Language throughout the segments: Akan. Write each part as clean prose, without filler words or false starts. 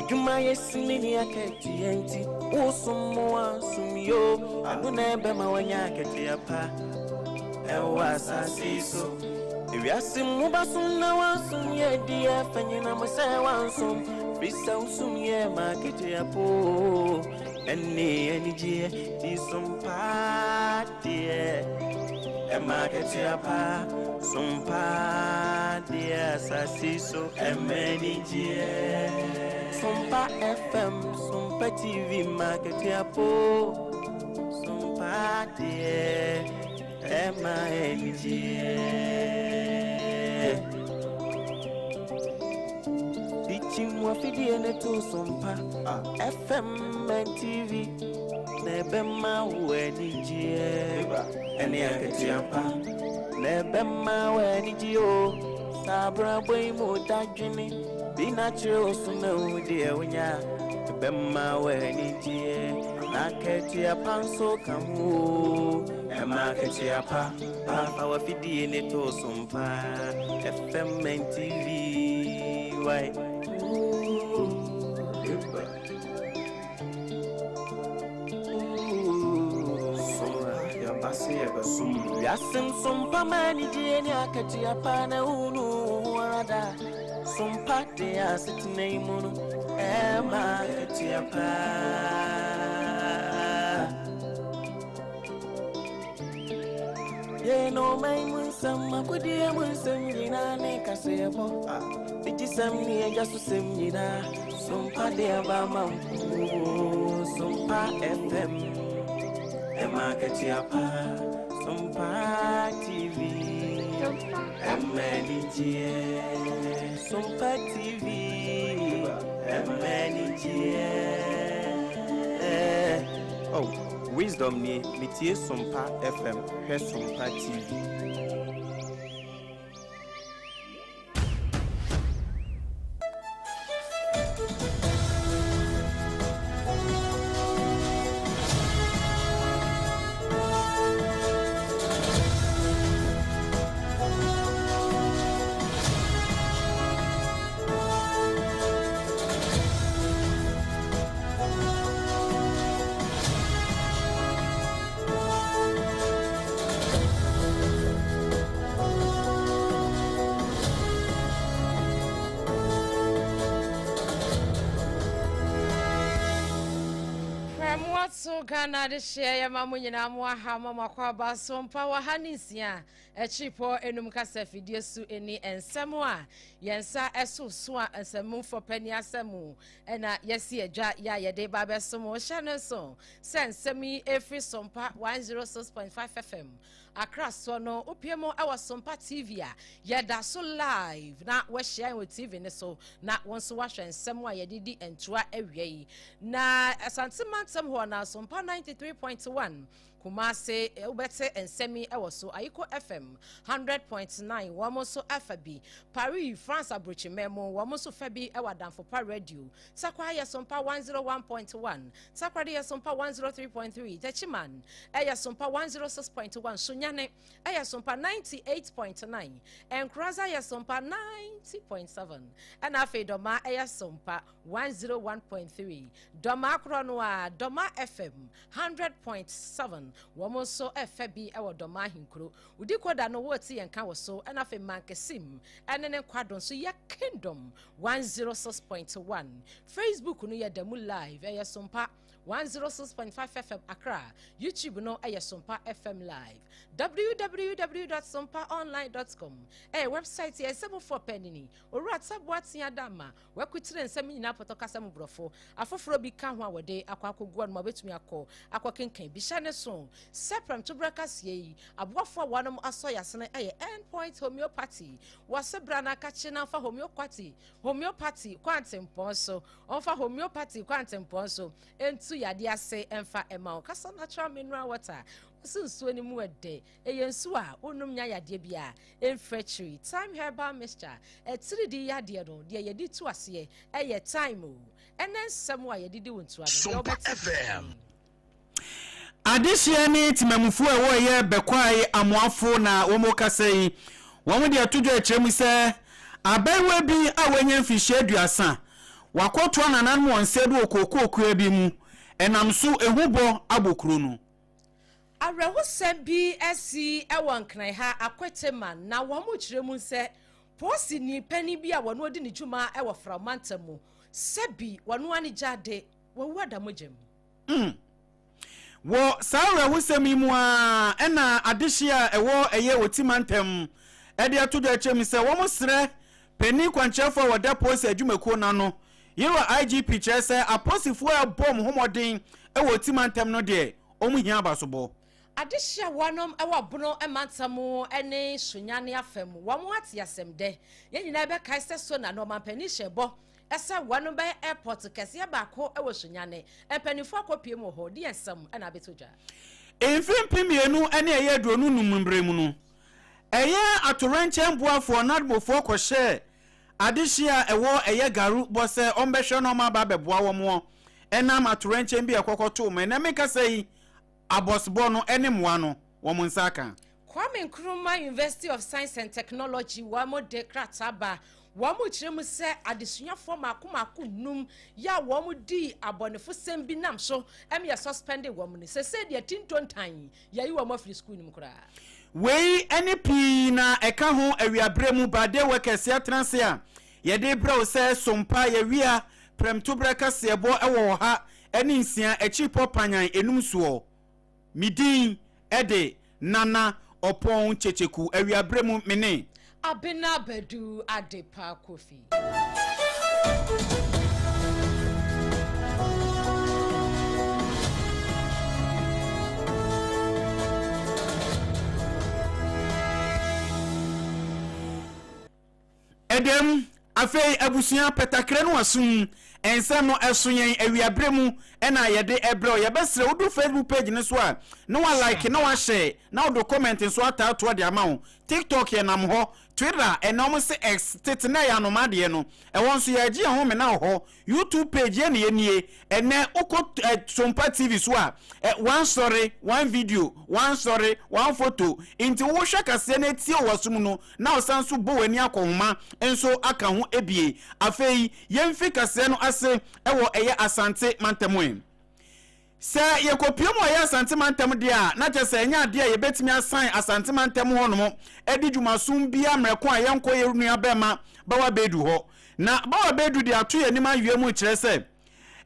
Adwuma yɛ sini ne akatua nti wosom mo ansom yo ɛno na ɛbɛma wanya akatua pa ɛwɔ asase yi so. Ewiase mu basom na wansom yɛ di ɛfɛ nyina mo sɛ wansom firi sɛ wosom yɛ ma akatua po ɛne anigyeɛ ti som paa deɛ ɛma akatua pa som paa deɛ asase so ɛma anigyeɛ Sompa FM Sompa TV ma akatua po som paa deɛ ɛma anigyeɛ Dichim wafidie ne to Sompa FM and TV na ɛbɛma wo anigyeɛ ɛne akatua pa na ɛbɛma wo anigyeɛ o saa abrabɔ yi mu dadwene bi na kyerɛ wo so na wo deɛ wonya ɛbɛma wo anigyeɛ na akatua pa nso ka ho o ɛma akatua pa pa fa wafidie ne to Sompa FM and TV why. Wiase nsompa ma anigyeɛ ne akatua pa na wonu wo ho ara da sompa de asetena yi mu no ɛma akatua pa. Yɛn ɔman mu nsɛm akodeɛ mu nsɛm nyinaa ne kaseɛbɔ Digyisɛm ne agya so sɛm nyinaa Sompa de aba ma wo Sompa FM ɛma akatua pa Sompa TV ɛma anigyeɛ Sompa TV ɛma anigyeɛ. Oh, Wisdom nie, metie Sompa FM, hwɛ Sompa TV. Prɛmoato Ghana adehyeɛ yɛma mo nyinaa mo aha ma mo akɔ aba so mpa wɔ ha ne nsia akyiripɔ enum kasa fidie so ni nsɛm a yɛn nsa ɛso so a nsɛmufo pɛ ni asɛm ɛna yɛsi adwa yɛ a yɛde ba abɛso mo hyɛ no nso sɛ nsɛm yi efiri Sompa 106.5 FM Accra soɔ no wopie mu wɔ Sompa TV a yɛda so live na wɔahyia yɛn wɔ TV no so na wɔn nso wɔahwɛ nsɛm a yɛde di ntoa awia yi na Asante mantam hɔ na Sompa 93.1 Kumase wobɛte nsɛm yi wɔ so Ayiko FM 100.9 wɔn nso afa bi Paris France aburokyiman mu wɔn nso fa bi wɔ Adamfo Pa Radio Tarkwa yɛ Sompa 101.1 Takoradi yɛ Sompa 103.3, Techiman yɛ Sompa 106.1, Sunyani yɛ Sompa 98.9, Nkoranza yɛ Sompa 90.7, ɛna afei Dɔmaa yɛ Sompa 101.3. Dɔmaa korɔ no a, Dɔmaa FM 100.7, wɔn nso ɛfɛ bi wɔ Dɔmaa ahenkuro. Wodi koda no wɔreti yɛn ka wɔ so, ɛna afei Mankesim ɛne ne nkwadɔ nso yɛ Kingdom 106.1. Facebook no yɛ da mu live, ɛyɛ Sompa 106.5 FM Accra. YouTube no ɛyɛ Sompa FM live. www.sompaonline.com ɛyɛ website yɛ nsɛmfoɔ pɛ nini. Owura Taboa Tea Dama wakutire nsɛm nyinaa pɔtɔ kasa mu borɔfo. Afoforɔ bi ka ho a wɔde akɔ akɔgu ano ma wɔbɛtumi akɔ akɔkenkan bi hyɛ ne so. Sɛ prɛmtoberɛ kaseɛ yi, aboafoɔ a wɔanom asɔ yasene ɛyɛ Endpoint Homeopathy. Wɔse bra na akakye na mfa homeopathy homeopathy kwantempɔn so ɔmfa homeopathy kwantempɔn so ntu yadeɛ ase mfa ɛma wo. Kasa natural mineral water wɔse nsuo no mu ɛdɛ ɛyɛ nsuo a wonom nya yadeɛ bi a ɛmfiri akyiri. Thyme herbal mixture ɛtiridi yadeɛ no deɛ yɛde tu aseɛ ɛyɛ thyme o ɛnɛ nsɛm a yɛde di wo ntoa no deɛ Sompa wobɛte FM. Adehyeɛ ne temamufoɔ a ɛwɔ ɛyɛ Bɛkwae Amoafo na wɔn kasa yi. Wɔn de ato dwa akyerɛ mu sɛ abaayewa bi a wanya mfirihyia 30. Wakɔtoa nananom wɔn nsa bi wɔ kookoo kua bi mu, ɛnam so ehubɔ abɔ kuro no. Awerɛhosɛm bi asi wɔ Nkran ha, Akwetema, na wɔkyerɛ mu sɛ polisini panin bi a wɔn ɔdi ne dwuma wɔ Frao mantam mu, sɛbi wɔn ani gya ade, wawu ada mogya mu. Wɔ saa awerɛhosɛm yi mu ara na adehye a ɛwɔ ɛyɛ Oti mantam de ato dwa kyerɛ mu sɛ wɔsrɛ panin kwankyerɛfoɔ a wɔda polisi adwumakuo no ano, Yeroa IGP kyerɛ sɛ apolisifoɔ a ɛbɔ wɔn ho mmɔden wɔ Oti mantam no deɛ wɔn hia abasobɔ. Adehye a wɔnom wɔ Bono mantam ne Sunyani afa mu wɔn ate asɛm dɛ. Yɛn nyinaa bɛkae sɛ Sona no ɔmanpanin hyɛɛ bɔ sɛ wɔnom bɛyɛ airport kɛseɛ baako wɔ Sunyani. Mpaninfoɔ akɔpue mu wɔ hɔ, deɛ nsɛm na abɛtɔ dwa. Mfe 2025 mberɛ mu no, ɛyɛ atowrɛnkyɛm boafoɔ NADMOfoɔ kɔhyɛɛ adehye a ɛwɔ ɛyɛ Garu bɔ sɛ ɔmbɛhwɛ na ɔma aba abɛboa wɔn ɛnam atowrɛnkyɛm bi a ɛkɔkɔtoo mu. Ɛnɛ mekasa yi, abɔsbɔ no ne mmoa no, wɔn nsa aka. Kwame Nkrumah University of Science and Technology wɔn de krataa ba wɔn kyerɛ mu sɛ adesuafoɔ mako mako num yɛ a wɔn dii abɔnefosɛm bi nam so ɛm yɛ suspended wɔn no sese deɛ tintontan yɛyi wɔn afiri sukuu no mu koraa. Wei ne pii na ɛka ho awiaberɛ mu ba day workers atena ase a yɛde brɛ wo sɛ sompa yɛwia prɛmtoberɛ kaseɛbɔ wɔ 106 akyiripɔ panyan enum soɔ. Me din de Nana Ɔpɔn Kyekyeku awiaberɛ mu me ne. Abena Badu Adepa Kofi. Ɛdɛm, afei abusua pɛtakrɛ no asom nsɛm no ɛso yɛn awiaberɛ mu ɛna yɛde ɛbrɛ wo. Yɛbɛsrɛ wodu Facebook page no so a na wa like na wa share na wode comment nso ataatoɔ de ama wo. TikTok yɛnam hɔ, Twitter ɛnɛ wɔn se X tete na ɛyɛ anoma adeɛ no ɛhɔ nso yɛregye yɛn ho mena wɔ hɔ. YouTube page yɛn na yɛnie ɛnɛ wokɔ eh, Sompa TV so a eh, one story, one video, one story, one photo nti wohwɛ kaseɛ no atie wɔ w'asom no na ɔsan nso bɔ w'ani akɔhoma nso aka ho ebie. Afei yɛmfi kaseɛ no ase ɛwɔ ɛyɛ Asante mantam ɛ. Sɛ yɛkɔpue mu wɔ ɛyɛ Asante mantam deɛ a, na kyerɛ sɛ ɛnyɛ adeɛ a yɛbɛtumi asan Asante mantam hɔnom adi dwumasom biara mmerɛ ko a yɛnkɔ yɛn nua bɛrima Bawa Bedu hɔ. Na Bawa Bedu de ato yɛn anim awia mu kyerɛ sɛ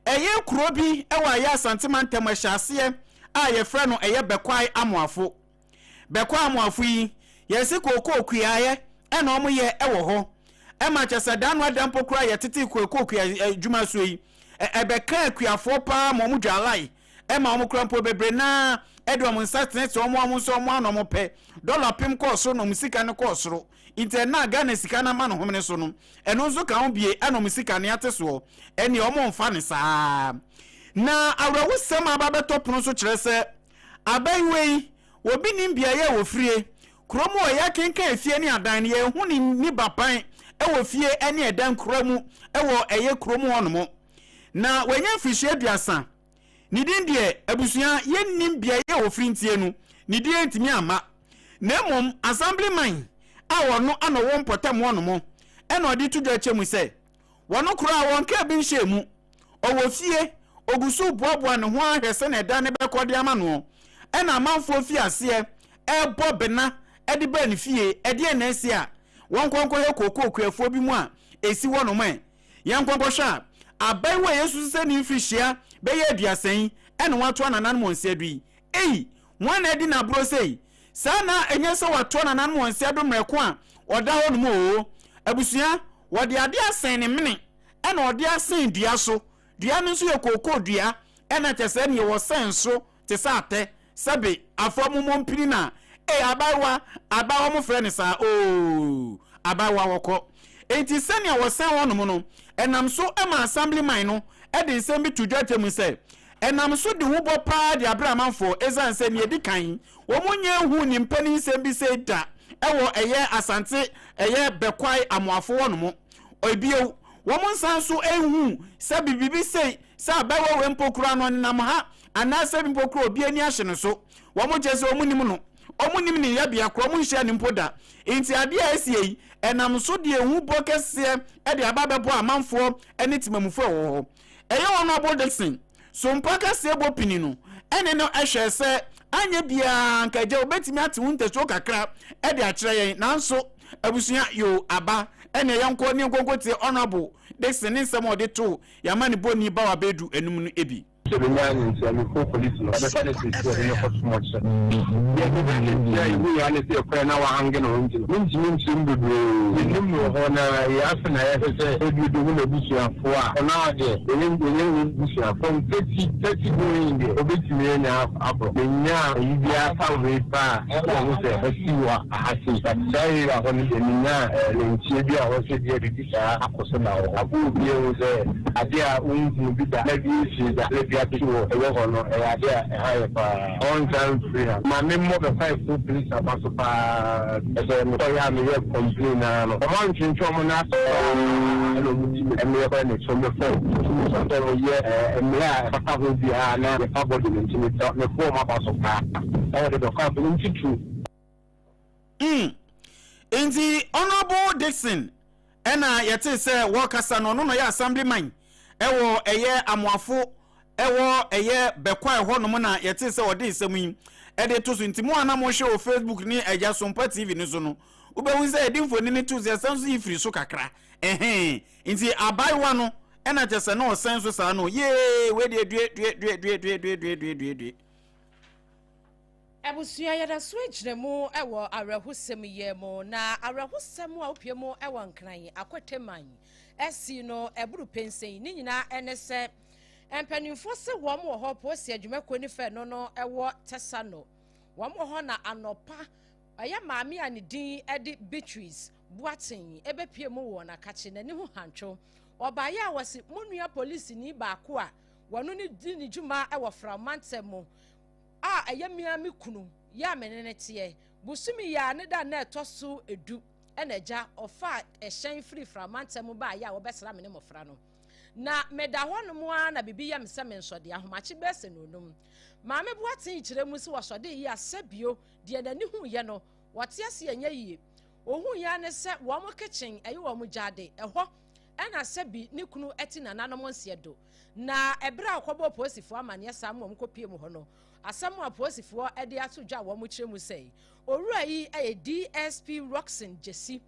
ɛyɛ kuro bi wɔ ɛyɛ Asante mantam ɛhyɛ aseɛ a yɛfrɛ no ɛyɛ Bɛkwae Amoafo. Bɛkɔ Amoafo yi, yɛse kookoo kuaeɛ ɛna ɔmo yɛ ɛwɔ hɔ. Ɛma kyɛ sɛ da ano ada mpo koraa yɛtete kookoo kua adwuma so yi, ɛbɛka akuafoɔ paa ma ɔmo dwalae. Ɛma ɔmo koraa mpo bebree naa ɛde ɔmo nsa tenetene ɔmo a ɔmo nso ɔmo ano ɔmo pɛ. Dɔla pem kɔɔ soro na ɔmo sika no kɔɔ soro. Nti ɛna a Ghana sika no ama no homene so no, ɛno nso ka ho bie ɛna ɔmo sika no ate soɔ. Ɛneɛ ɔmo mfa no saa. Na awerɛhosɛm a aba abɛtɔ pono so kyerɛ sɛ, Abaayewa yi, obi nnim beaeɛ a ɔfirie. Kurom hɔ, yɛakenkan efie ne adan no, yɛnhu ne ne ba pan wɔ fie ne ɛdan kura mu wɔ ɛyɛ kurom hɔnom. Na wanya mfirihyia 30. Ne din deɛ, abusua, yɛnnim beaeɛ a ɔfiri ntie no, ne din antumi amma. Na mmom, Assemblyman a ɔno na ɔwɔ mpɔtam hɔnom na ɔde to dwa kyɛ mu sɛ, Wɔn koraa wɔnkaa bi nhyɛɛ mu. Ɔwɔ fie, ɔgu so reboaboa ne ho ara hwɛ sɛnea ɛda no bɛkɔ de ama noɔ. Ɛna amanfoɔ fii aseɛ rebɔ bena de baa ne fie, ɛdeɛn na asi a wɔnkɔ nkɔhwɛ kookoo kuafoɔ bi mu a ɛsi hɔnom ɛ? Yɛnkɔ nkɔhwɛ a, abayewa a yɛsusu sɛ ne mfirihyia bɛyɛ 30 yi na watoa nananom wɔn nsa du yi. Ei! Hwan na adi no aborɔ sei? Saa na ɛnyɛ sɛ watoa nananom wɔn nsa do mmerɛ ko a ɔda hɔ nom oo. Abusua, wɔde adeɛ asɛn ne mene ɛna ɔde asɛn dua so. Dua no nso yɛ kookoo dua ɛna kyɛ sɛ neɛ wɔsɛn so te sɛ atɛ. Sɛbe afoa mu mompini na ei abaayewa, abaayewa mo frɛ no saa oo, abaayewa wɔkɔ. Enti sɛnea wɔsɛn hɔ nom no, ɛnam so ma Assemblyman no de nsɛm bi to dwa kyɛ mu sɛ, Ɛnam so de ho bɔ paa de abrɛ amanfoɔ ɛsiane sɛ nea ɛdi kan wɔn nyɛ nhuu ne mpanin nsɛm bi sei da ɛwɔ ɛyɛ Asante ɛyɛ Bɛkwae Amoafo hɔ nom. Ebio wɔn nsan nso nhuu sɛ biribi sei sɛ abaayewa wei mpo koraa no ɔnenam ha anaasɛ bi mpo koraa obi ani ahye no so. Wɔn kyerɛ sɛ wɔn nim no. Ɔmo nim ne yɛbea korɔ, ɔmo nhyia ne mpo da. Nti adeɛ a ɛsie yi, ɛnam so de ehu bɔ kɛseɛ ɛde aba abɛbɔ amanfoɔ ɛne temamufoɔ ɛwɔ hɔ. Ɛyɛ Honourable Dickson Sompa kɛseɛ bɔ pini no ɛne no ɛhwɛɛ sɛ anyɛ biara nka agya obɛtumi ate ho ntasuo kakra ɛde akyerɛ yɛn, nanso abusua yoo aba ɛne yɛnkɔ ne yɛnkɔnkɔ tie Honourable Dickson ne nsɛm a ɔde too yɛn amanebɔni Bawa Bedu anim no bi. Sɛ menyaa ne nti a, mekɔɔ polisi no, wɔbɛfa no sisi wɔde no kɔto mɔkyerɛ. Deɛ mebɛn ne nti a yɛhui ara ne sɛ ɛkwan na wahange ne ho nti no, mentumi nkyerɛ mu bebree. Yɛnim no wɔ hɔ na yɛn afe na yɛhwɛ sɛ ebi ɔbɛhu n'abusuafoɔ a, ɔno ara deɛ, yɛnyɛ yɛnyɛ n'abusuafoɔ. From 30, 30 going deɛ, ɔbɛtumi anya aboro. Menyaa ayi biara fa wei paa a, ɛna mahu sɛ asi wɔ aha sei. But saa area hɔ no deɛ, menyaa nteɛ bi a ɛwɔ sɛ bia biribi saa akɔ so da wɔ hɔ. Aboa obiara hu sɛ ade a wonhuu bi da na bi nsii da na bi ato wɔ ɛwɔ hɔ no, ɛyɛ ade a ɛha yɛ paa. Ɔnsan mfiri ha. Ma me mmɔ bɛ five fo police aba so paa. Ɛsɛ mekɔ yɛ a meyɛ complain naa no ɔmo antwentwɛn ɔmo nan ase koraa ɛna ɔmo ti me ɛmeɛ kɔ ne so me fɔ tumi sɛ sɛ ɔmo yɛ mmerɛ a ɛfata ho biara na yɛfa body no nti me fɔ ɔmo aba so paa ɛwɔ de bɛ kɔ afei nti tu. Nti Honourable Dickson ɛna yɛte sɛ wɔkasa no, ɔno na ɔyɛ assemblyman ɛwɔ ɛyɛ Amoafo ɛwɔ ɛyɛ Bɛkwae hɔnom, na yɛte sɛ ɔde nsɛm yi ɛde to so. Nti mo a na mohwɛ wɔ Facebook ne Agya Sompa TV no so no, wobɛhu sɛ yɛde mfoni no to so, yɛsan so yi firi so kakra ɛhɛn. Nti abaayewa no ɛna kyɛ sɛ na ɔsɛn so saa no yee, wei deɛ due due due due due due due due due due. Abusua, yɛda so agyina mu wɔ awerɛhosɛm yi mu, na awerɛhosɛm a wopie mu wɔ Nkran Akwateman asi no ɛboro pɛnsɛn ne nyinaa ɛne sɛ mpanimfoɔ sɛ wɔn wɔ hɔ polisi adwumakuo ne fɛ no ɛwɔ Tɛsano wɔn wɔ hɔ, na anɔpa ɛyɛ maame a ne din de Beatrice Boaten ɛbɛpie mu wɔ n'akakye n'ani ho hantwo. Ɔbaeɛ a wɔsi mo nua polisini baako a wɔn ne di ne dwuma wɔ Framantam mu a ɛyɛ mmea me kunu yɛ a me ne ne teɛ bosome yi a ne da na ɛtɔ so 10 ɛna agya ɔfa ɛhyɛn firi Framantam mu baayɛ a wɔbɛsra me ne mmɔfra no, na meda hɔnom a na biribi yɛ me sɛ me nsɔde ahomakye bɛɛ sɛ nonum. Maame Boaten kyerɛ mu sɛ wɔsɔde yi asɛ bio deɛ n'ani hu yɛ no wɔte ase ɛnyɛ yie. Ohun yɛ ne sɛ wɔn kitchen ɛyɛ wɔn gyaade ɛhɔ ɛna sɛ bi ne kunu ɛte nananom nseɛ do, na ɛberɛ a ɔkɔbɔ polisifoɔ amanneɛ saa mu wɔn kɔpie mu hɔ no, asɛm a polisifoɔ ɛde ato dwa a wɔn kyerɛ mu sɛ owura yi ɛyɛ DSP Roxon Gyesi,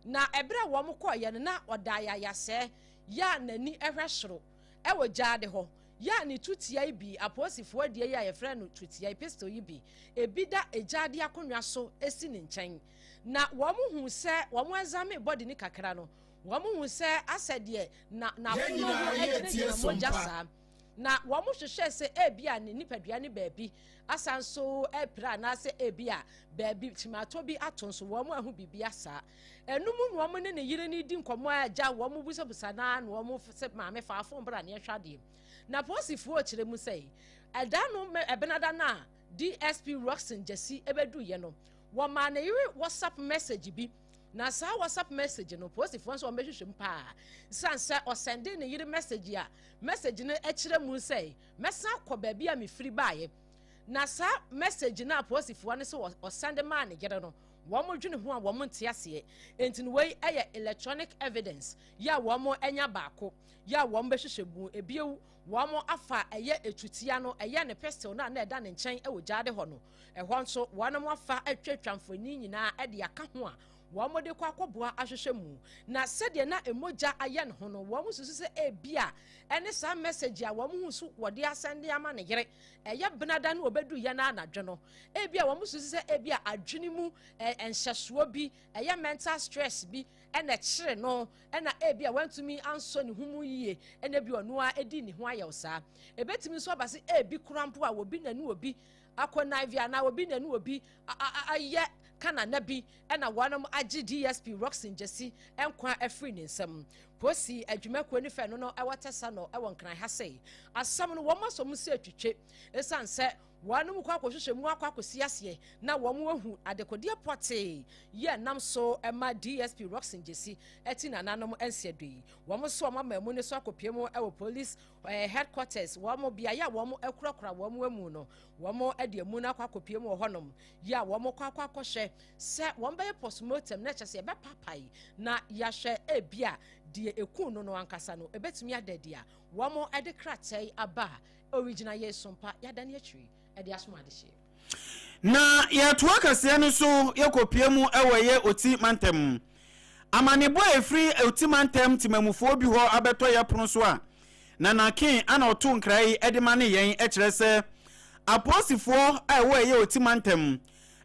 na ɛberɛ a wɔn kɔɔyɛ no na ɔda ayayasɛɛ yɛ a n'ani ɛhwɛ soro ɛwɔ gyaade hɔ yɛ a ne tutia yi bi, apolisifoɔ deɛ yi a yɛfrɛ no tutia yi, pistol yi bi, ebi da egyaade akonnwa so esi ne nkyɛn. Na wɔn hu sɛ wɔn examine body ne kakra no, wɔn hu sɛ asɛ deɛ na n'afono ho gyinagyina mogya saa, na wɔn hwehwɛ sɛ ebi a ne nipadua ne baabi asan so apira anaasɛ ebi a baabi kyimatɔ bi ato nso, wɔn ahu biribi asa. Ɛnum na wɔn ne ne yere ne di nkɔmɔ a agya wɔn busabusa naa na wɔn sɛ maame fa afon bra ne ɛhwɛ adeɛ. Na polisifoɔ kyerɛ mu sɛ ɛda no ɛbenada no a DSP Roxon Gyasi ɛbɛdu yɛ no, wɔmaa ne yere WhatsApp message bi, na saa WhatsApp message no, polisifoɔ nso wɔn bɛhwehwɛ mu paa san sɛ ɔsɛnde ne yere message a message no kyerɛ mu sɛ mɛsan akɔ baabi a mefiri baeɛ. Na saa message no a polisifoɔ no sɛ ɔsɛnde maa ne yere no, wɔn dwene ho a wɔn nte aseɛ. Nti no wei yɛ electronic evidence yɛ a wɔn anya baako yɛ a wɔn bɛhwehwɛ mu ebiewu. Wɔn afa ɛyɛ etutia no, ɛyɛ ne pistol no a na ɛda ne nkyɛn wɔ gyaade hɔ no, ɛhɔ nso wɔn afa atwatwa mfonin nyinaa de aka ho a wɔn de kɔ akɔboa ahwehwɛ mu. Na sɛdeɛ na emogya ayɛ ne ho no, wɔn susu sɛ ebi a ɛne saa message a wɔn ho so wɔde asɛnde ama ne yere ɛyɛ benada no wɔbɛdu yɛ no anadwo no, ebi a wɔn susu sɛ ebi a adwene mu nhyɛsoɔ bi, ɛyɛ mental stress bi ɛna ɛkyerɛ no, ɛna ebi a wantumi ansɔ ne ho mu yie, ɛna ebi ɔno a edi ne ho ayɛw saa. Ebetumi nso aba sɛ ebi kora mpo a obi na ne obi akɔ naivi anaa obi na ne obi ayɛ kanana bi ɛna wɔn agye DSP Roxon Gyasi nkwa afiri ne nsam. Polisi adwumakuo ne fɛ no ɛwɔ Tɛsa no ɛwɔ Nkran ha sɛ asɛm no wɔn asɔ mu sɛ atwitwe esan sɛ Wɔnom kɔ akɔhwehwɛ mu akɔ akɔsi aseɛ na wɔn ahu adekodeɛ pɔtee yɛ nam so ma DSP Rockson Gyesi ti nananom nseɛdo yi. Wɔn nso wɔn ama amu no so akɔpie mu wɔ police headquarters, wɔn beaeɛ a wɔn akurakura wɔn amu no. Wɔn de amu no akɔ akɔpie mu wɔ hɔnom yɛ a wɔn kɔ akɔ akɔhwɛ sɛ wɔn bɛyɛ postmortem na ɛkyɛ sɛ yɛbɛpapae na yɛahwɛ ebia deɛ eku no no ankasa no ebetumi ada adi a wɔn de krataa yi aba a origyina yɛ sompa yɛadane akyiri de asom adehyeɛ. Na yɛtoa kaseɛ no so yɛkɔpue mu wɔ ɛyɛ Oti mantam. Amanebɔ a ɛfiri Oti mantam temamufoɔ bi hɔ abɛtɔ yɛ pono so a Nana King ana ɔto nkra yi de ma ne yɛn kyerɛ sɛ apolisifoɔ a ɛwɔ ɛyɛ Oti mantam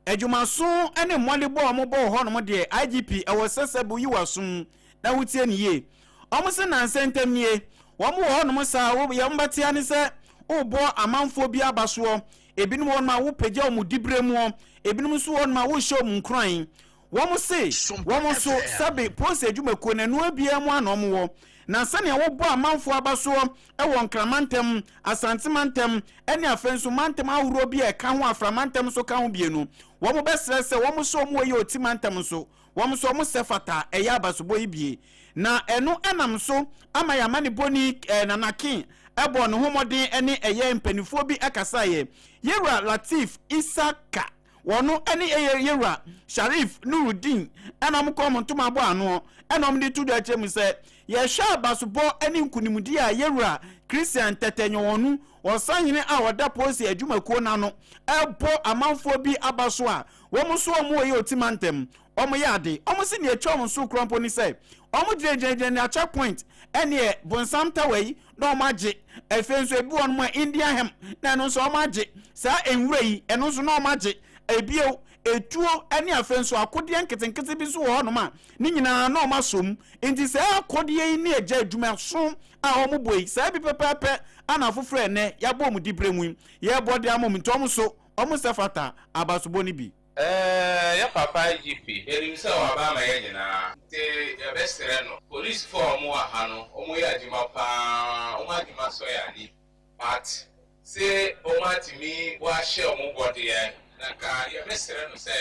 adwumaso ne mmɔdebɔ a wɔbɔ wɔ hɔnom deɛ IGP ɛwɔ sɛ sɛ bo yi w'asom na wotie no yie. Wɔn se nnansa ntam nie, wɔn wɔ hɔnom saa, wo yɛ wɔn bɛtea ne sɛ wobɔ amanfoɔ bi aba soɔ, ebinom wɔ hɔnom a wopagya wɔn diberɛ muɔ, ebinom nso wɔ hɔnom a wohyɛ wɔn nkuran. Wɔn se wɔn nso sɛbe polisi adwumakuo no ɛnoa biara mu a na wɔn wɔ. Na sɛnea wobɔ amanfoɔ aba soɔ wɔ Nkran mantam, Asante mantam ne afei nso mantam ahoroɔ bi a ɛka ho Afra mantam nso ka ho bie no, wɔn bɛsrɛ sɛ wɔn nso wɔn wɔ yɛ Oti mantam nso Wɔn nso wɔn sɛ fata a ɛyɛ abasobɔ yi bie. Na ɛno nam so ama yɛn amanebɔni eh, Nana King bɔɔ ne ho mmɔden ne ɛyɛ mpaninfoɔ bi kasaeɛ. Yɛwura Lateef Issaka, wɔno ne ɛyɛ Yɛwura Sharif Nurudeen ɛna wɔn kɔɔ wɔn ntoma abɔ anoɔ ɛna wɔn de to dwa kyerɛ mu sɛ yɛhwɛ abasobɔ ne nkunimdie a Yɛwura Christian Tɛtɛ Nyɔwɔnu, ɔsahene a ɔda polisi adwumakuo no ano ɛbɔ amanfoɔ bi aba so a Wɔn nso wɔn wɔ yɛ oti mantam. Wɔn yɛ ade. Wɔn se nea etwa wɔn so koraa mpo ne sɛ, wɔn gyinagyinagyina nea check point ɛneɛ bonsam tawa yi na wɔn agye. Afei nso ebi wɔ nom a Indian hemp na ɛno nso wɔn agye. Saa nwura yi ɛno nso na wɔn agye. Ebio, etuo ɛne afei nso akodeɛ nketenkete bi nso wɔ hɔ nom a ne nyinaa na wɔn asɔ mu. Nti saa akodeɛ yi ne agya adwumaso a wɔn bɔ yi, saa bi pɛpɛɛpɛ ana afoforɔ ɛnɛ yɛabɔ wɔn dibrɛ mu yi yɛrebɔ de ama wɔn nti wɔn nso Wɔn sɛ fata abasobɔ no bi. Ɛɛ yɛ papa IGP, yɛnim sɛ waba ama yɛn nyinaa, nti yɛbɛsrɛ no. Polisfoɔ a wɔn wɔ ha no, wɔn yɛ adwuma paa, wɔn adwuma sɔ yɛn ani, but se wɔn atumi wɔahyɛ wɔn bɔ deɛ, na nka yɛbɛsrɛ no sɛ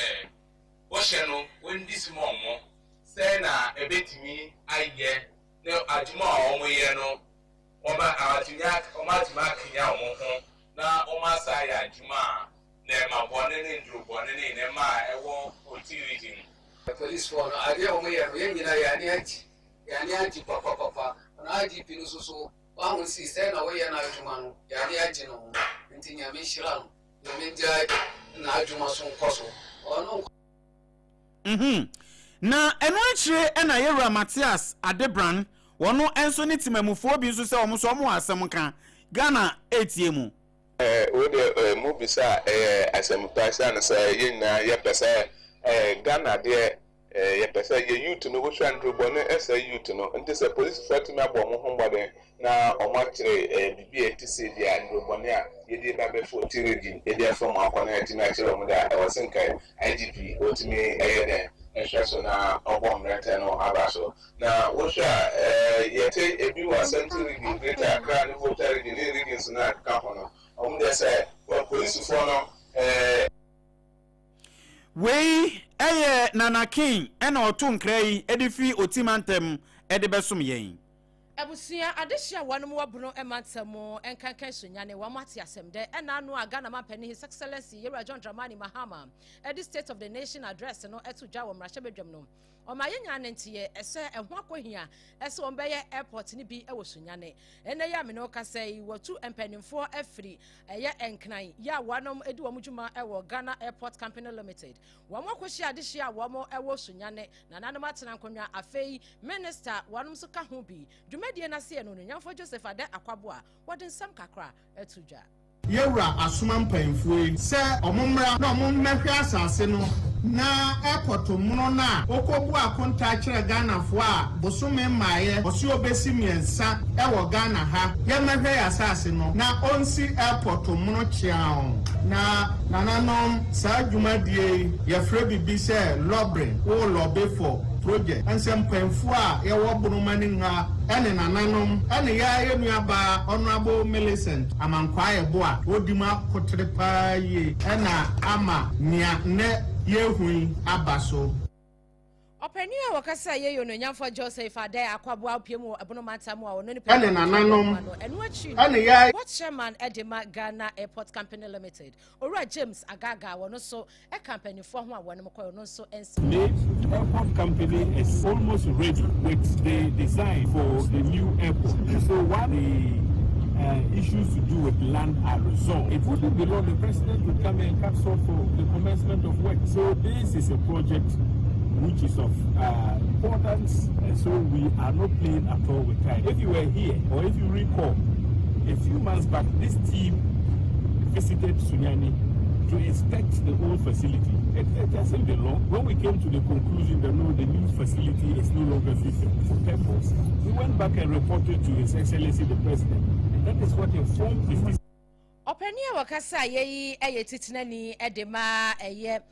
bɔhyɛ no wɔndi so ma wɔn, sɛ na ɛbɛtumi ayɛ na adwuma a wɔn yɛ no Wɔatumi wɔatumi akanyan wɔn ho na wɔasan ayɛ adwuma a nneɛma bɔne ne nnuru bɔne ne nneɛma a ɛwɔ Oti region mu. Polisfoɔ no, adeɛ a wɔyɛ no, yɛn nyinaa yɛn ani agye, yɛn ani agye papapapa. Na IGP no nso so, wahu si sɛ na wɔyɛ n'adwuma no, yɛn ani agye ne ho. Nti Nyame nhyira no, Nyame ngyae n'adwuma so nkɔ so. Ɔno nko. Mhm. Na ɛno akyire na yɛwura Mathias Adebran, wɔno nso ne temamufoɔ bi nso sɛ wɔn nso wɔn wɔ asɛm ka. Ghana retie mu. Wei deɛ mo bisa a ɛyɛ asɛm pa ɛsiane sɛ yɛn nyinaa yɛpɛ sɛ Ghana deɛ yɛpɛ sɛ yɛ youth no wohwɛ a nnurubɔne sɛe youth no nti sɛ polisifoɔ atumi abɔ wɔn ho mmɔden na wɔn akyere biribi a ɛte sei deɛ a nnurubɔne a yɛde ba bɛfo tiridi yɛde afa mu akɔ na yɛatumi akyerɛ wɔn deɛ a ɛwɔ se nka IGP ɔtumi yɛ dɛn hwɛ so na ɔbɔ mmerɛntɛ no aba so. Na wohwɛ a, yɛte ebi wɔ Ashanti Region, Greater Accra ne Volta Region ne regions no a ɛkeka ho no, wɔn deɛ sɛ polisifoɔ no. Wei yɛ Nana King na ɔto nkra yi de firi Oti mantam de bɛsom yɛn. Abusua adehye a wɔnom wɔ Bono mantam mu nkankan Sunyani wɔn ate asɛm dɛ ɛna ano a Ghana manpanin His Excellency Yewura John Dramani Mahama de State of the Nation Address no to dwa wɔ mmarahyɛbadwam no ɔma yɛnyaa ne nteɛ sɛ ɛho akɔhia sɛ wɔn bɛyɛ airport no bi wɔ Sunyani. Ɛnɛ yi a me ne wo kasa yi wɔtu mpanimfoɔ afiri ɛyɛ Nkran yi a wɔnom di wɔn dwuma wɔ Ghana Airport Company Limited Wɔn akɔhyia adehyeɛ a wɔn wɔ Sunyane, nananom atena nkonwa, afei Minister wɔnom nso ka ho bi. Dwumadie no aseɛ no, Onuonyamfoɔ Joseph Adeh Akwaboah, wɔde nsɛm kakra to dwa. Yɛwura asoma mpaimfoɔ yi sɛ ɔmo mmra na ɔmo mmɛhwɛ asase no na airport mono no a ɔkɔbu akontaa kyerɛ Ghanafoɔ a bosome mmaeɛ ɔse ɔbɛsi mmiɛnsa wɔ Ghana ha yɛmmɛhwɛ yɛ asase no na ɔnsi airport mono kyeaw na Nananom, saa dwumadie yi yɛfrɛ biribi sɛ lobbying, wo lobby for project. Ɛnsɛ mpaimfoɔ a yɛwɔ Bonomaning ha. ne nananom ne yɛn ara yɛn nuabaa Honourable Millicent Amankwaa Yeboah a ɔdi mu akotere paa yie na ama nea nnɛ yɛrehu yi aba so. Ɔpanin a wɔkasa yɛ yɛ Onuonyamfoɔ Joseph Adai Akwaboah opue mu wɔ Ɛbono Mantam mu a ɔno ne ne panin nananom ano. Ɛno akyiri no, ne yɛn. Board Chairman de ma Ghana Airport Company Limited, Owura James Agaga, ɔno nso ka mpanimfoɔ ho a wɔnom kɔe, ɔno nso nsɛm. The airport company is almost ready with the design for the new airport. So while the uh, issues to do with land are resolved, it wouldn't be long the president would come and cut sod for the commencement of work. So this is a project which is of uh, importance, and so we are not playing at all with time. If you were here, or if you recall, a few months back, this team visited Sunyani to inspect the old facility. It, it hasn't been long. When we came to the conclusion that no, the new facility is no longer fit for purpose, we went back and reported to His Excellency the President. And that is what informed this Ɔpanin a wɔkasa yɛ yi yɛ titenani de ma ɛyɛ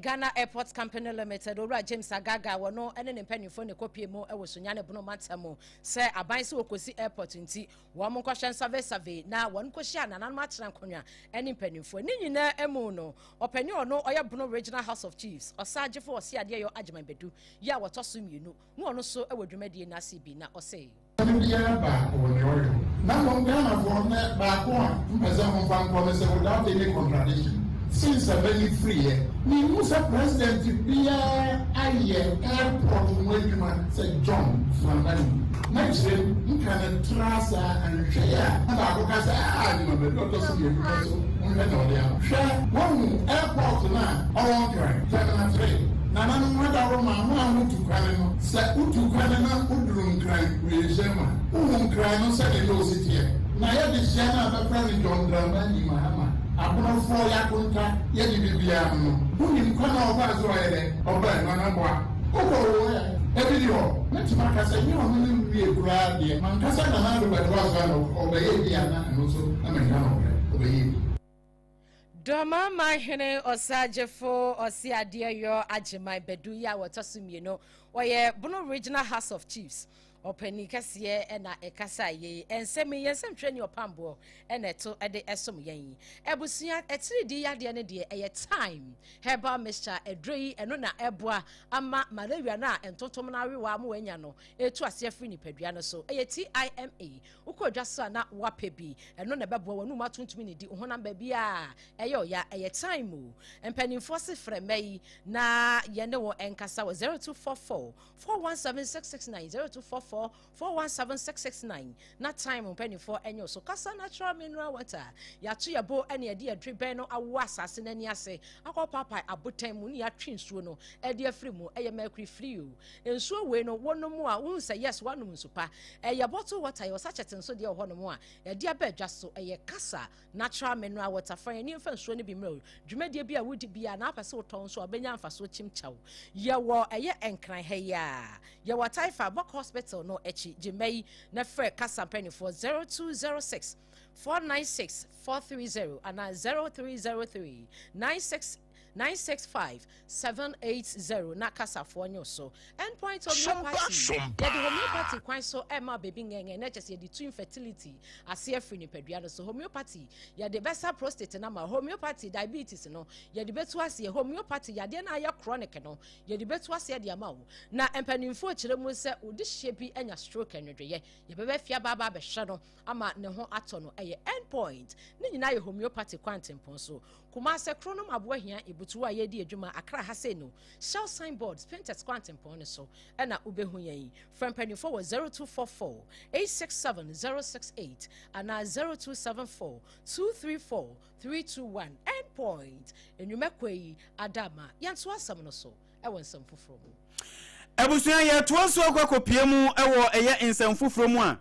Ghana Airport Company Limited, Owura James Agaga, wɔno ne ne mpanimfoɔ na ɛkɔpie mu wɔ Sunyani Bono mantam mu sɛ aban sɛ wɔkɔsi airport nti wɔn nkɔhwɛ nsavesave na wɔn nkɔhyia nananom atena nkonnwa ne mpanimfoɔ. Ne nyinaa mu no, ɔpanin ɔno ɔyɛ Bono Regional House of Chiefs, Ɔsaagyefo Ɔseadeɛyɔ Agyeman Badu yi a wɔtɔ so mmienu, na ɔno nso wɔ dwumadie no ase bi na ɔse. Ɔno biara baako wɔ nea ɔyɔ. Na mmom Ghanafoɔ nnɛ baako a mpɛ sɛ momfa nkɔ ne sɛ without any contradiction since a bɛ yi firiiɛ menhu sɛ president biara ayɛ airport ho adwuma sɛ John Dramani. Mɛkyerɛ mu nka no traa saa anhwɛ yi a na baako ka sɛ ah adwuma bɛ ɔtɔ so mmienu pɛ so monhwɛ nea ɔde aba. Hwɛ woahu airport no a ɔwɔ Nkran terminal 3 nananom adaworoma mo a motu kwane no sɛ wotu kwane na woduru Nkran wienhyɛn mu a wohu Nkran no sɛdeɛ na ɔsi teɛ na yɛde hyia no a bɛfrɛ no John Dramani Mahama Abonofoɔ yakonta yɛde bibiaa no no wonim kwan a ɔfaa so ɔyɛ dɛ ɔbaa mu anaa boa wokɔ wo ɛ ebi ni hɔ mɛtumi aka sɛ nyɛ ɔno ne nwie koraa deɛ mankasa Nana Addo bɛtoa so ana ɔbɛyɛ bi a na ɛno nso na manya nokorɛ ɔbɛyɛ bi. Dɔmama hene Ɔsagyefo Ɔseadeɛyɔ Agyeman Badu yi a wɔtɔ so mmienu, ɔyɛ Bono Regional House of Chiefs ɔpanin kɛseɛ na ɛkasa yei. Nsɛm yi, yɛn nsɛmtwerɛni ɔpamboɔ na ɛto de ɛsom yɛn yi. Abusua, atiridii yadeɛ no deɛ ɛyɛ time herbal mixture aduro yi, ɛno na ɛboa ama malaria no a ntontom no awewa ama wanya no ɛtu aseɛ firi nipadua no so. Ɛyɛ TIMA. Wokɔ dwa so a na woapɛ bi. Ɛno na ɛbɛboa w'anum atontumi ne di wo honam baabi a ɛyɛ ɔya. Ɛyɛ time o. Mpanimfoɔ se frɛ mma yi na yɛne wɔn nkasa wɔ 0244 417 669, 0244 417 669 na time mpanimfoɔ ɛnyɛ so. Kasa natural mineral water. Yɛato yɛ bo ɛne yɛde yɛdwe bɛn no awo asase no ani ase akɔ paapae abotan mu ne yɛatwe nsuo no ɛde afiri mu. Ɛyɛ mercury free o. Nsuo wei no wonom a wohu sɛ yes woanom nsu pa. Ɛyɛ bottle water, yɛwɔ sachet nso deɛ wɔ hɔnom a yɛde aba adwa so. Ɛyɛ kasa natural mineral water. Fa yɛn ani mfa nsuo no bi mmerɛ o. Dwumadie bi a wodi bi a na apɛ sɛ wotɔn nso a wobɛnya mfasoɔ kyimkyaw. Yɛwɔ ɛyɛ Nkran ha yi a. Yɛwɔ Taifa Bɔk Hospital no akyi. Gye mma yi na frɛ kasa mpanimfoɔ 0206 496 430 anaa 0303 96 965 780 na kasafoɔ nye wo so. Endpoint Homeopathy, yɛde homeopathy kwan so ɛma baby ngɛngɛ na kyɛ sɛ yɛde tu infertility ase afiri nipadua no so. Homeopathy, yɛde bɛsa prostate no ama. Homeopathy, diabetes no, yɛde bɛtu aseɛ. Homeopathy, yadeɛ no a ayɛ chronic no, yɛde bɛtu aseɛ de ama wo. Na mpanimfoɔ kyerɛ mu sɛ wode hyɛ bi anya stroke nwodwoeɛ, yɛbɛbɛ fie aba aba abɛhwɛ no ama ne ho atɔ no. Ɛyɛ Endpoint, ne nyinaa yɛ homeopathy kwantempɔn so. Kumase, Kronom Aboahia, Ibutuo a yɛredi adwuma Accra ha sei no, Shell signboard, Spintex kwantempɔn no so na wobɛhu yɛn. Frɛ mpanimfoɔ wɔ 0244 867 068 anaa 0274 234 321. Endpoint, nnwuma kɔ yi ada ama yɛnto asɛm no so wɔ nsɛm foforɔ mu. Abusua yɛtoa so akɔ akɔpie mu wɔ ɛyɛ nsɛm foforɔ mu a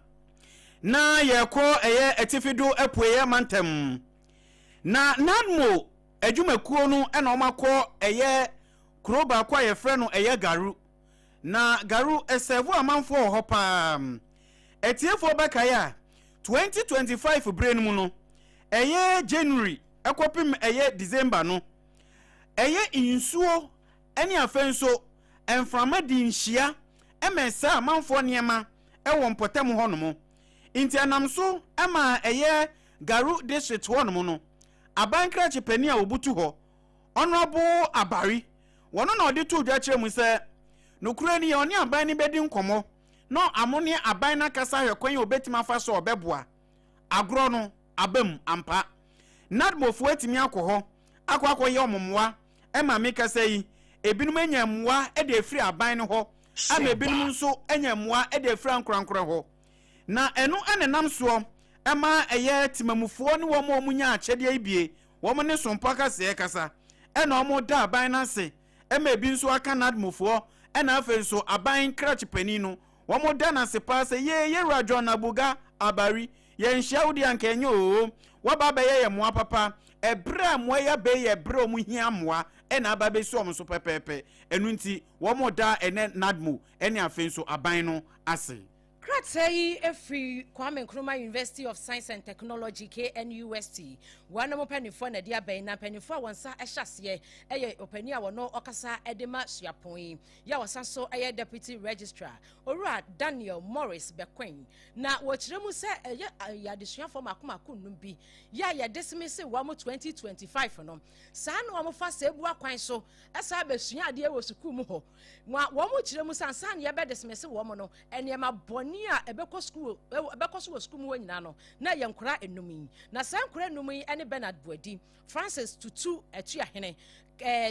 na yɛkɔ ɛyɛ atifi do apueɛ mantam. Na NADMO adwumakuo no na wɔakɔ ɛyɛ kuro baako a yɛfrɛ no ɛyɛ Garu. Na Garu ɛsɛvo amanfoɔ wɔ hɔ paa. Atiefoɔ bɛkae a 2025 berɛ no mu no, ɛyɛ January ɛkɔpem ɛyɛ December no, ɛyɛ nsuo ɛne afei nso mframa di nhyia ɛma ɛsɛe amanfoɔ nneɛma. wɔ mpɔtam hɔnom. Nti ɛnam so ma ɛyɛ Garu District hɔnom no, aban krakye panin a ɔbutu hɔ, Honourable Abari, wɔno na ɔde too dwa kyerɛ mu sɛ, nokorɛ ni ɔne aban no bɛdi nkɔmmɔ na ɔmo ne aban no akasa ahwɛ kwan a ɔbɛtumi afa so a ɔbɛboa. Agorɔ no aba mu ampa. NADMOfoɔ atumi akɔ hɔ akɔ akɔyɛ wɔn mmoa ma mekasa yi, ebinom anya mmoa de afiri aban no hɔ ama ebinom nso anya mmoa de afiri ankorankorɛ hɔ. Na ɛno na ɛnam soɔ ma ɛyɛ temamufoɔ ne wɔn a wɔnya akyɛdeɛ yi bie, wɔn ne Sompa kaseɛ kasa, ɛna wɔda aban no ase ma ebi nso aka NADMOfoɔ ɛna afei nso aban krakye panin no, wɔda no ase paa sɛ yee yɛwura John Abuga Abari, Yɛnhyia wo deɛ anka ɛnyɛ oo. Woaba abɛyɛ yɛn mmoa papa. Ɛberɛ a mmoa yi aba yi yɛ ɛberɛ a wɔn hia mmoa ɛna aba abɛsi wɔn so pɛpɛɛpɛ. Ɛno nti wɔn da ɛnɛ NADMO ɛne afei nso aban no ase. Krataa yi firi Kwame Nkrumah University of Science and Technology, KNUST, wɔnom mpanimfoɔ na ɛde aba yi, na mpanimfoɔ a wɔn nsa hyɛ aseɛ yɛ ɔpanin a wɔno ɔkasa de ma suapɔn yi, yɛ a ɔsan so yɛ Deputy Registrar, Owura Daniel Morris Bekoe. Na wɔkyerɛ mu sɛ ɛyɛ adesuafoɔ mmaako mmaako nnum bi yɛ a yɛdesmese wɔn 2025 no. Saa na wɔfa saa abua kwan so san bɛsua adeɛ wɔ sukuu mu hɔ. Na wɔkyerɛ mu sɛ ansa na yɛbɛdesmese wɔn no, nneɛma bɔne a ɛbɛkɔ sukuu ɛbɛkɔ so wɔ sukuu mu hɔ nyinaa no, na ɛyɛ nkwadaa nnum yi. Na saa nkwadaa nnum yi ne Bernard Boadi, Francis Tutu Atuahene,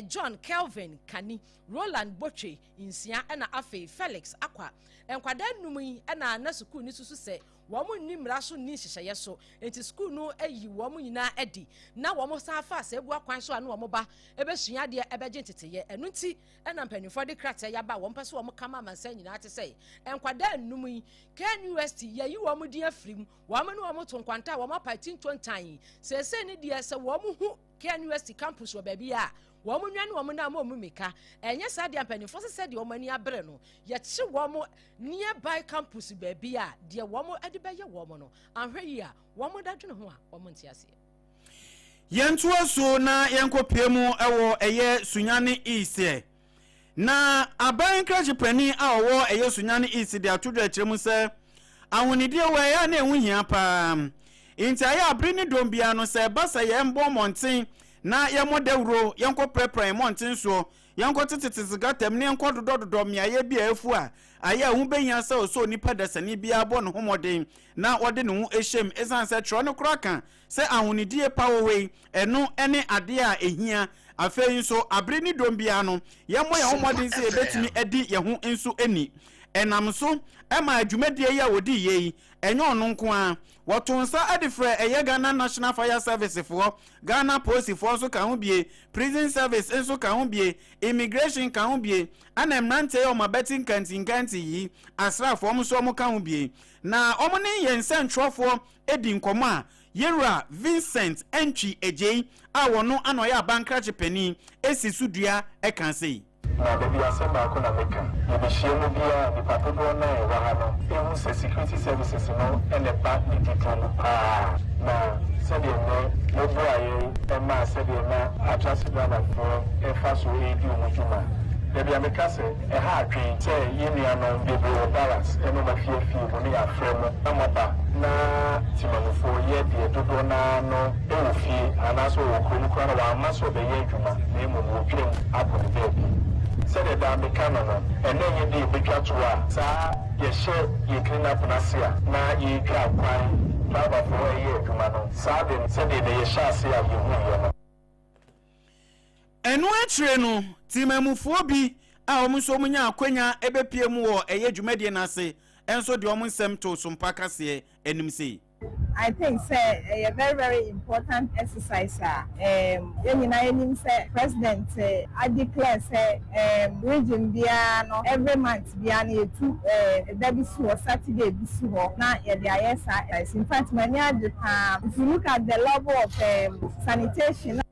John Kelvin Kani, Roland Botwe, nsia ɛna afei Felix Akwa. Nkwadaa nnum yi na na sukuu no susu sɛ wɔn nni mmara so nni nhyehyɛeɛ so, enti sukuu no ayi wɔn nyinaa adi na wɔn san fa asɛebua kwan so a na wɔn ba bɛsua adeɛ bɛgye nteteyɛ. Ɛno nti na mpanimfoɔ de krataa yi aba a wɔn pɛ sɛ wɔn ka ma amansan nyinaa te sɛ nkwadaa nnum yi, KNUST, yɛayi wɔn din afiri mu, wɔn ne wɔn to nkwanta a wɔn apae tintontan. Seesei ne deɛ sɛ wɔn hu KNUST campus wɔ baabi a, wɔn nnwane wɔn nan ma wɔn mmirika. Ɛnyɛ saa deɛ mpanimfoɔ sɛ sɛdeɛ wɔn ani abere no, yɛkye wɔn nearby campus baabi a, deɛ wɔn de bɛyɛ wɔn no, anhwɛ yie a, wɔn da dwene ho a, wɔn nte aseɛ. Yɛntoa so na yɛnkɔpue mu wɔ ɛyɛ Sunyani East ɛ. Na aban nkrakye panin a ɔwɔ ɛyɛ Sunyani East de ato dwa akyerɛ mu sɛ ahonidie wɔ ɛyɛ a na ɛho hia paa. Nti ayɛ a bere ne dɔm biara no sɛ ɛba sɛ yɛn bɔ mmɔnten na yɛmmɔ dawuro, yɛnkɔ prapra yɛn mmɔnten soɔ, yɛnkɔ tetetete gata mu na yɛnkɔ dodɔdodɔ mmeaeɛ bi a afu a, ayɛ a ɛho bɛhia sɛ ɔsɛ onipa dasani biara bɔ ne ho mmɔden na ɔde ne ho hyɛ mu ɛsiane sɛ twerɛ no koraa ka Sɛ ahonidie pa wɔ hɔ yi, ɛno ne adeɛ a ɛhia. Afei nso, abere ne dɔm biara no, yɛmmɔ yɛn ho mmɔden sɛ yɛbɛtumi adi yɛn ho nso ni. Ɛnam so maa dwumadie yi a wɔdiiɛ yi, ɛnyɛ ɔno nko ara. Wɔtoo nsa de frɛɛ ɛyɛ Ghana National Fire Service foɔ, Ghana Polisifoɔ nso ka ho bie, Prison Service nso ka ho bie, Immigration ka ho bie, ɛna mmeranteɛ yi a wɔn abati nkantinkanti yi, asraafoɔ, wɔn nso wɔka ho bie. Na wɔn ne yɛn nsɛntwerɛfoɔ di nkɔmmɔ a, Yɛwura Vincent Antwi Adjei a ɔno na ɔyɛ aban krakye panin si so dua ka sei. Na dabi asɛm baako na meka, yɛbɛhyia mu biara a nnipa dodoɔ no a ɛwɔ ha no hu sɛ security services no na ɛba ne dodoɔ mu pa ara, na sɛdeɛ nnɛ moboa yɛn maa sɛdeɛ na Atrase Ghanafoɔ fa so redi wɔn dwuma. Dabi a meka sɛ. Ɛha adwene sɛ yɛn nuanom bebree wɔ barracks ne wɔn afie afie mu no yɛafrɛ mo na moaba na temanmufoɔ yɛ deɛ dodoɔ no ara no wɔ fie anaasɛ ɔwɔ kurom koraa na wamma sɛ ɔbɛyɛ adwuma na mmom wɔtwam akɔ ne baabi. Sɛdeɛ daa meka no no, ɛnnɛ nyɛ da yɛbɛtwa toɔ a saa yɛhyɛ yɛn clean up no ase a na yɛretwa kwan driverfoɔ reyɛ adwuma no saa de no sɛdeɛ na yɛhyɛ aseɛ a yɛhuiɛ no. Ɛno akyire no, temanmufoɔ bi a wɔn nso wɔnyaa akwanya bɛpue mu wɔ ɛyɛ dwumadie no ase nso de wɔn nsɛm too Sompa kaseɛ anim sei. I think sɛ ɛyɛ very very important exercise a yɛn nyinaa yɛnim sɛ president a declare sɛ region biara no every month biara no yɛtu da bi si hɔ, Saturday bi si hɔ na yɛde ayɛ saa exercise. In fact m'ani agye paa. If you look at the level of sanitation.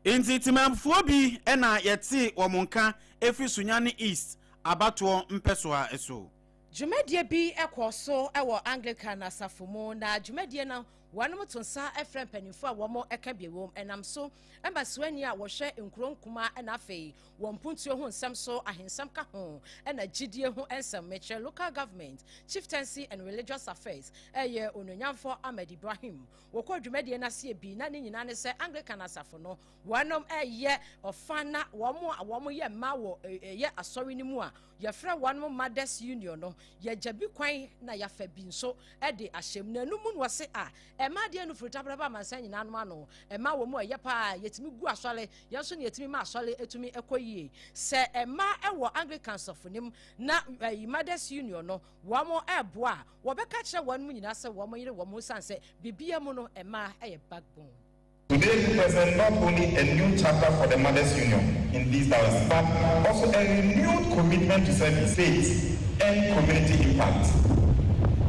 Enti Temanfoɔ bi na yɛtee wɔn nka firi Sunyani East abatoɔ mpɛsoa so. Dwumadie bi kɔɔ so wɔ Anglican asafo mu, na dwumadie no. Wɔnom to nsa frɛ mpaninfoɔ a wɔn ka bi wom ɛnam so ma suani a wɔhwɛ nkuro nkumaa na afei wɔn mpuntuo ho nsɛm so ahensɛm ka ho na gyidie ho nsɛm mekyerɛ Local Government, Chieftaincy and Religious Affairs ɛyɛ Onuonyamfoɔ Ahmed Ibrahim. Wɔkɔɔ dwumadie no aseɛ bi na ne nyinaa ne sɛ Anglican asafo no wɔnom ɛyɛ ɔfa na wɔn a wɔn yɛ mmaa wɔ ɛyɛ asɔre no mu a Yɛfrɛ wɔnom Mothers Union no, yɛgya bi kwan na yɛafa bi nso de ahyɛ mu. Na ɛno mu na wɔse a, ɛma adeɛ no firi tabraba amansan nyinaa nom ano. Ɛma wɔ mu a ɛyɛ paa, yɛtumi gu asɔre, yɛn nso na yɛtumi ma asɔre tumi kɔ yie. Sɛ mmaa wɔ Anglican safo no mu na Mothers Union no wɔn reboa a, wɔbɛka akyerɛ wɔnom nyinaa sɛ wɔn nyere wɔn ho sane sɛ biribiara mu no mmaa yɛ backbone. Today represents not only a new chapter for the Mothers Union in these dioceses, but also a renewed commitment to service, faith, and community impact.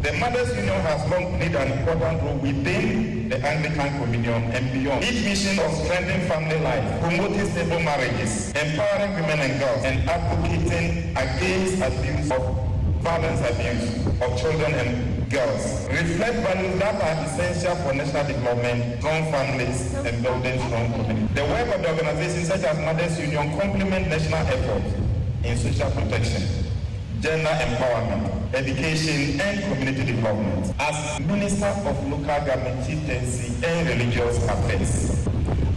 The Mothers Union has long played an important role within the Anglican Communion and beyond. Its mission of strengthening family life, promoting stable marriages, empowering women and girls, and advocating against abuse of violence abuse of children and girls reflect values that are essential for national development, strong families, and building strong communities. The work of the organizations such as Mothers Union complement national efforts in social protection, gender empowerment, education, and community development. As Minister of Local Government, Chieftaincy, and Religious Affairs,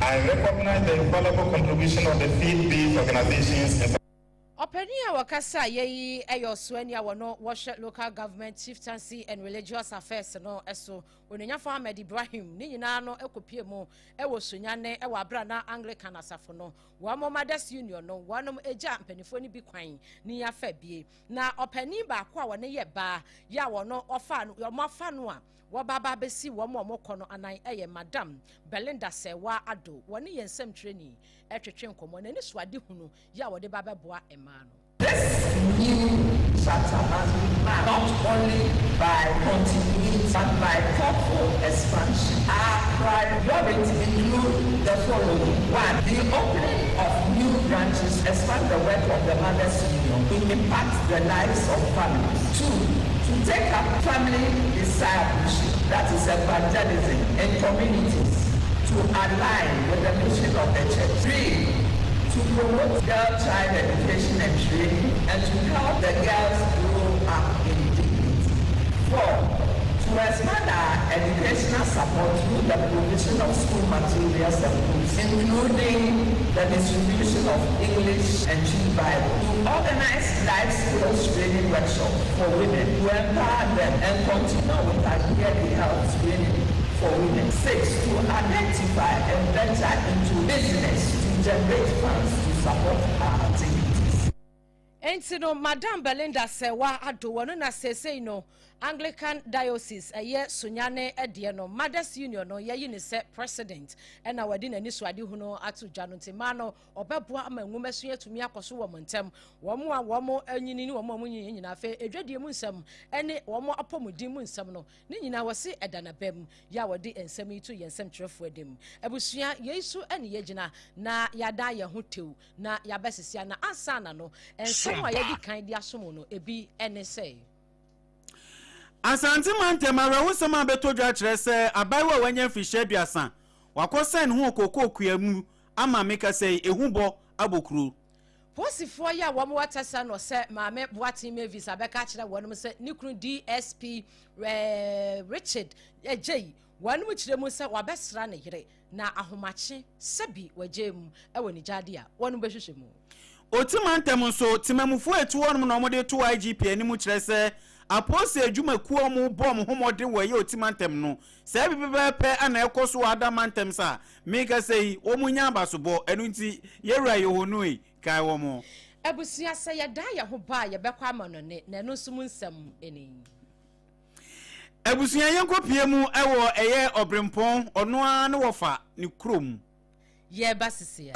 I recognize the invaluable contribution of the faith-based organizations in Ɔpanin a ɔkasa yɛ yi yɛ ɔsoani a wɔno wɔhwɛ Local Government, Chieftaincy and Religious Affairs no so, Onuonyafo Ahmed Ibrahim. Ne nyinaa no kɔpue mu wɔ Sunyani wɔ abere a na Anglican asafo no wɔn Mothers Union no wɔnom gya mpaninfoɔ no bi kwan ne afa bie. Na ɔpanin baako a wɔne yɛ baa yɛ a wɔno wɔfa no wɔn afa no a wɔba aba abɛsi wɔn a wɔkɔ no anan yɛ Madam Belinda Serwaa Addo. Wɔne yɛn nsɛmtwerɛni twetwe nkɔmmɔ. N'ani so adehunu yɛ a wɔde ba bɛboa mmaa no. This new chapter must be marked not only by continuity but by thoughtful expansion. Our priorities include the following, 1. The opening of new branches to expand the work of the Mothers Union to impact the lives of families. 2. To take up family discipleship, that is evangelism, in communities to align with the mission of the church. 3. To promote girl child education and training and to help the girls grow up in dignity. 4. To expand our educational support through the provision of school materials and books, including the distribution of English and Twi Bible. To organize life skills training workshops for women to empower them and continue with our yearly health screening for women. 6. To identify and venture into business to generate funds to support our activities. Enti no, Madam Belinda Serwaa Addo, wɔno na seesei no Anglican Diocese ɛyɛ Sunyani deɛ no Mothers Union no yɛayi no sɛ President ɛna wɔde n'anisoadehunu ato dwa no nti mmaa no ɔbɛboa ama nwomasua atumi akɔ so wɔ wɔn ntam, wɔn a wɔn anyini ne wɔn a wɔn nyiniiɛ nyinaa, afei adwadie mu nsɛm ne wɔn apɔmuden mu nsɛm no Ne nyinaa wɔse ɛda n'abam yɛ a wɔde nsɛm yi to yɛn nsɛmtwerɛfoɔ anim. Abusua, yei so ne yɛgyina na yɛadan yɛn ho tew na yɛabɛsese ana ansa na no nsɛm a yɛadi kan de asom wo no ebi ne sɛ. Asante mantam awerɛhosɛm a abɛtɔ dwa kyerɛ sɛ abaayewa a wanya mfirihyia aduasa, wakɔsɛn ne ho wɔ kookoo kua mu ama mekasa yi, ehu bɔ abɔ kuro. Posifoɔ yi a wɔn wɔ Tɛsa no sɛ Maame Boateng Mavis abɛka akyerɛ wɔnom sɛ ne kunu DSP Richard Agyei wɔnom kyerɛ mu sɛ wabɛsra ne yere na ahomakye sɛbi wagyae mu wɔ ne gyaade a wɔnom bɛhwehwɛ mu. Oti mantam nso, temamufoɔ a ɛtu hɔnom na wɔde to IGP anim kyerɛ sɛ apolisi adwumakuo a wɔbɔ wɔn ho mmɔden wɔ ɛyɛ Oti mantam no, saa bi pɛpɛɛpɛ na ɛkɔ so wɔ ada mantam sa Mekasa yi, wɔn nya abasobɔ, ɛno nti, yɛn Wura Yehonui, kae wɔn. Abusua, sɛ yɛdan yɛn ho ba a, yɛbɛkɔ amannɔne, na ɛno nso mu nsɛm ni. Abusua, yɛnkɔpue mu wɔ ɛyɛ Ɔberempɔn, ɔno ara ne wɔfa ne kurom. Yɛreba sesea.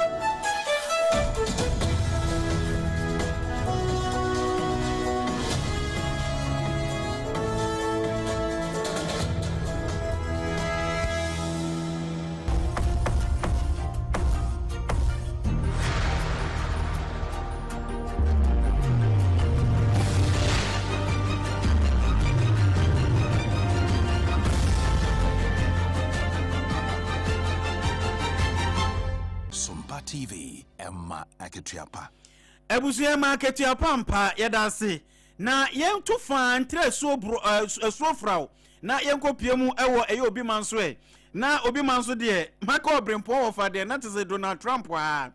TV, ɛma akatua pa. Abusua ɛma akatua pa ampa, yɛda ase. Na yɛnto faa ntra asuo bro ɛɛ asuo fraw na yɛnkɔ pie mu ɛwɔ ɛyɛ obi man so ɛ. Na obi man so deɛ maka ɔbrempɔn wɔ fa deɛ na te sɛ Donald Trump aa.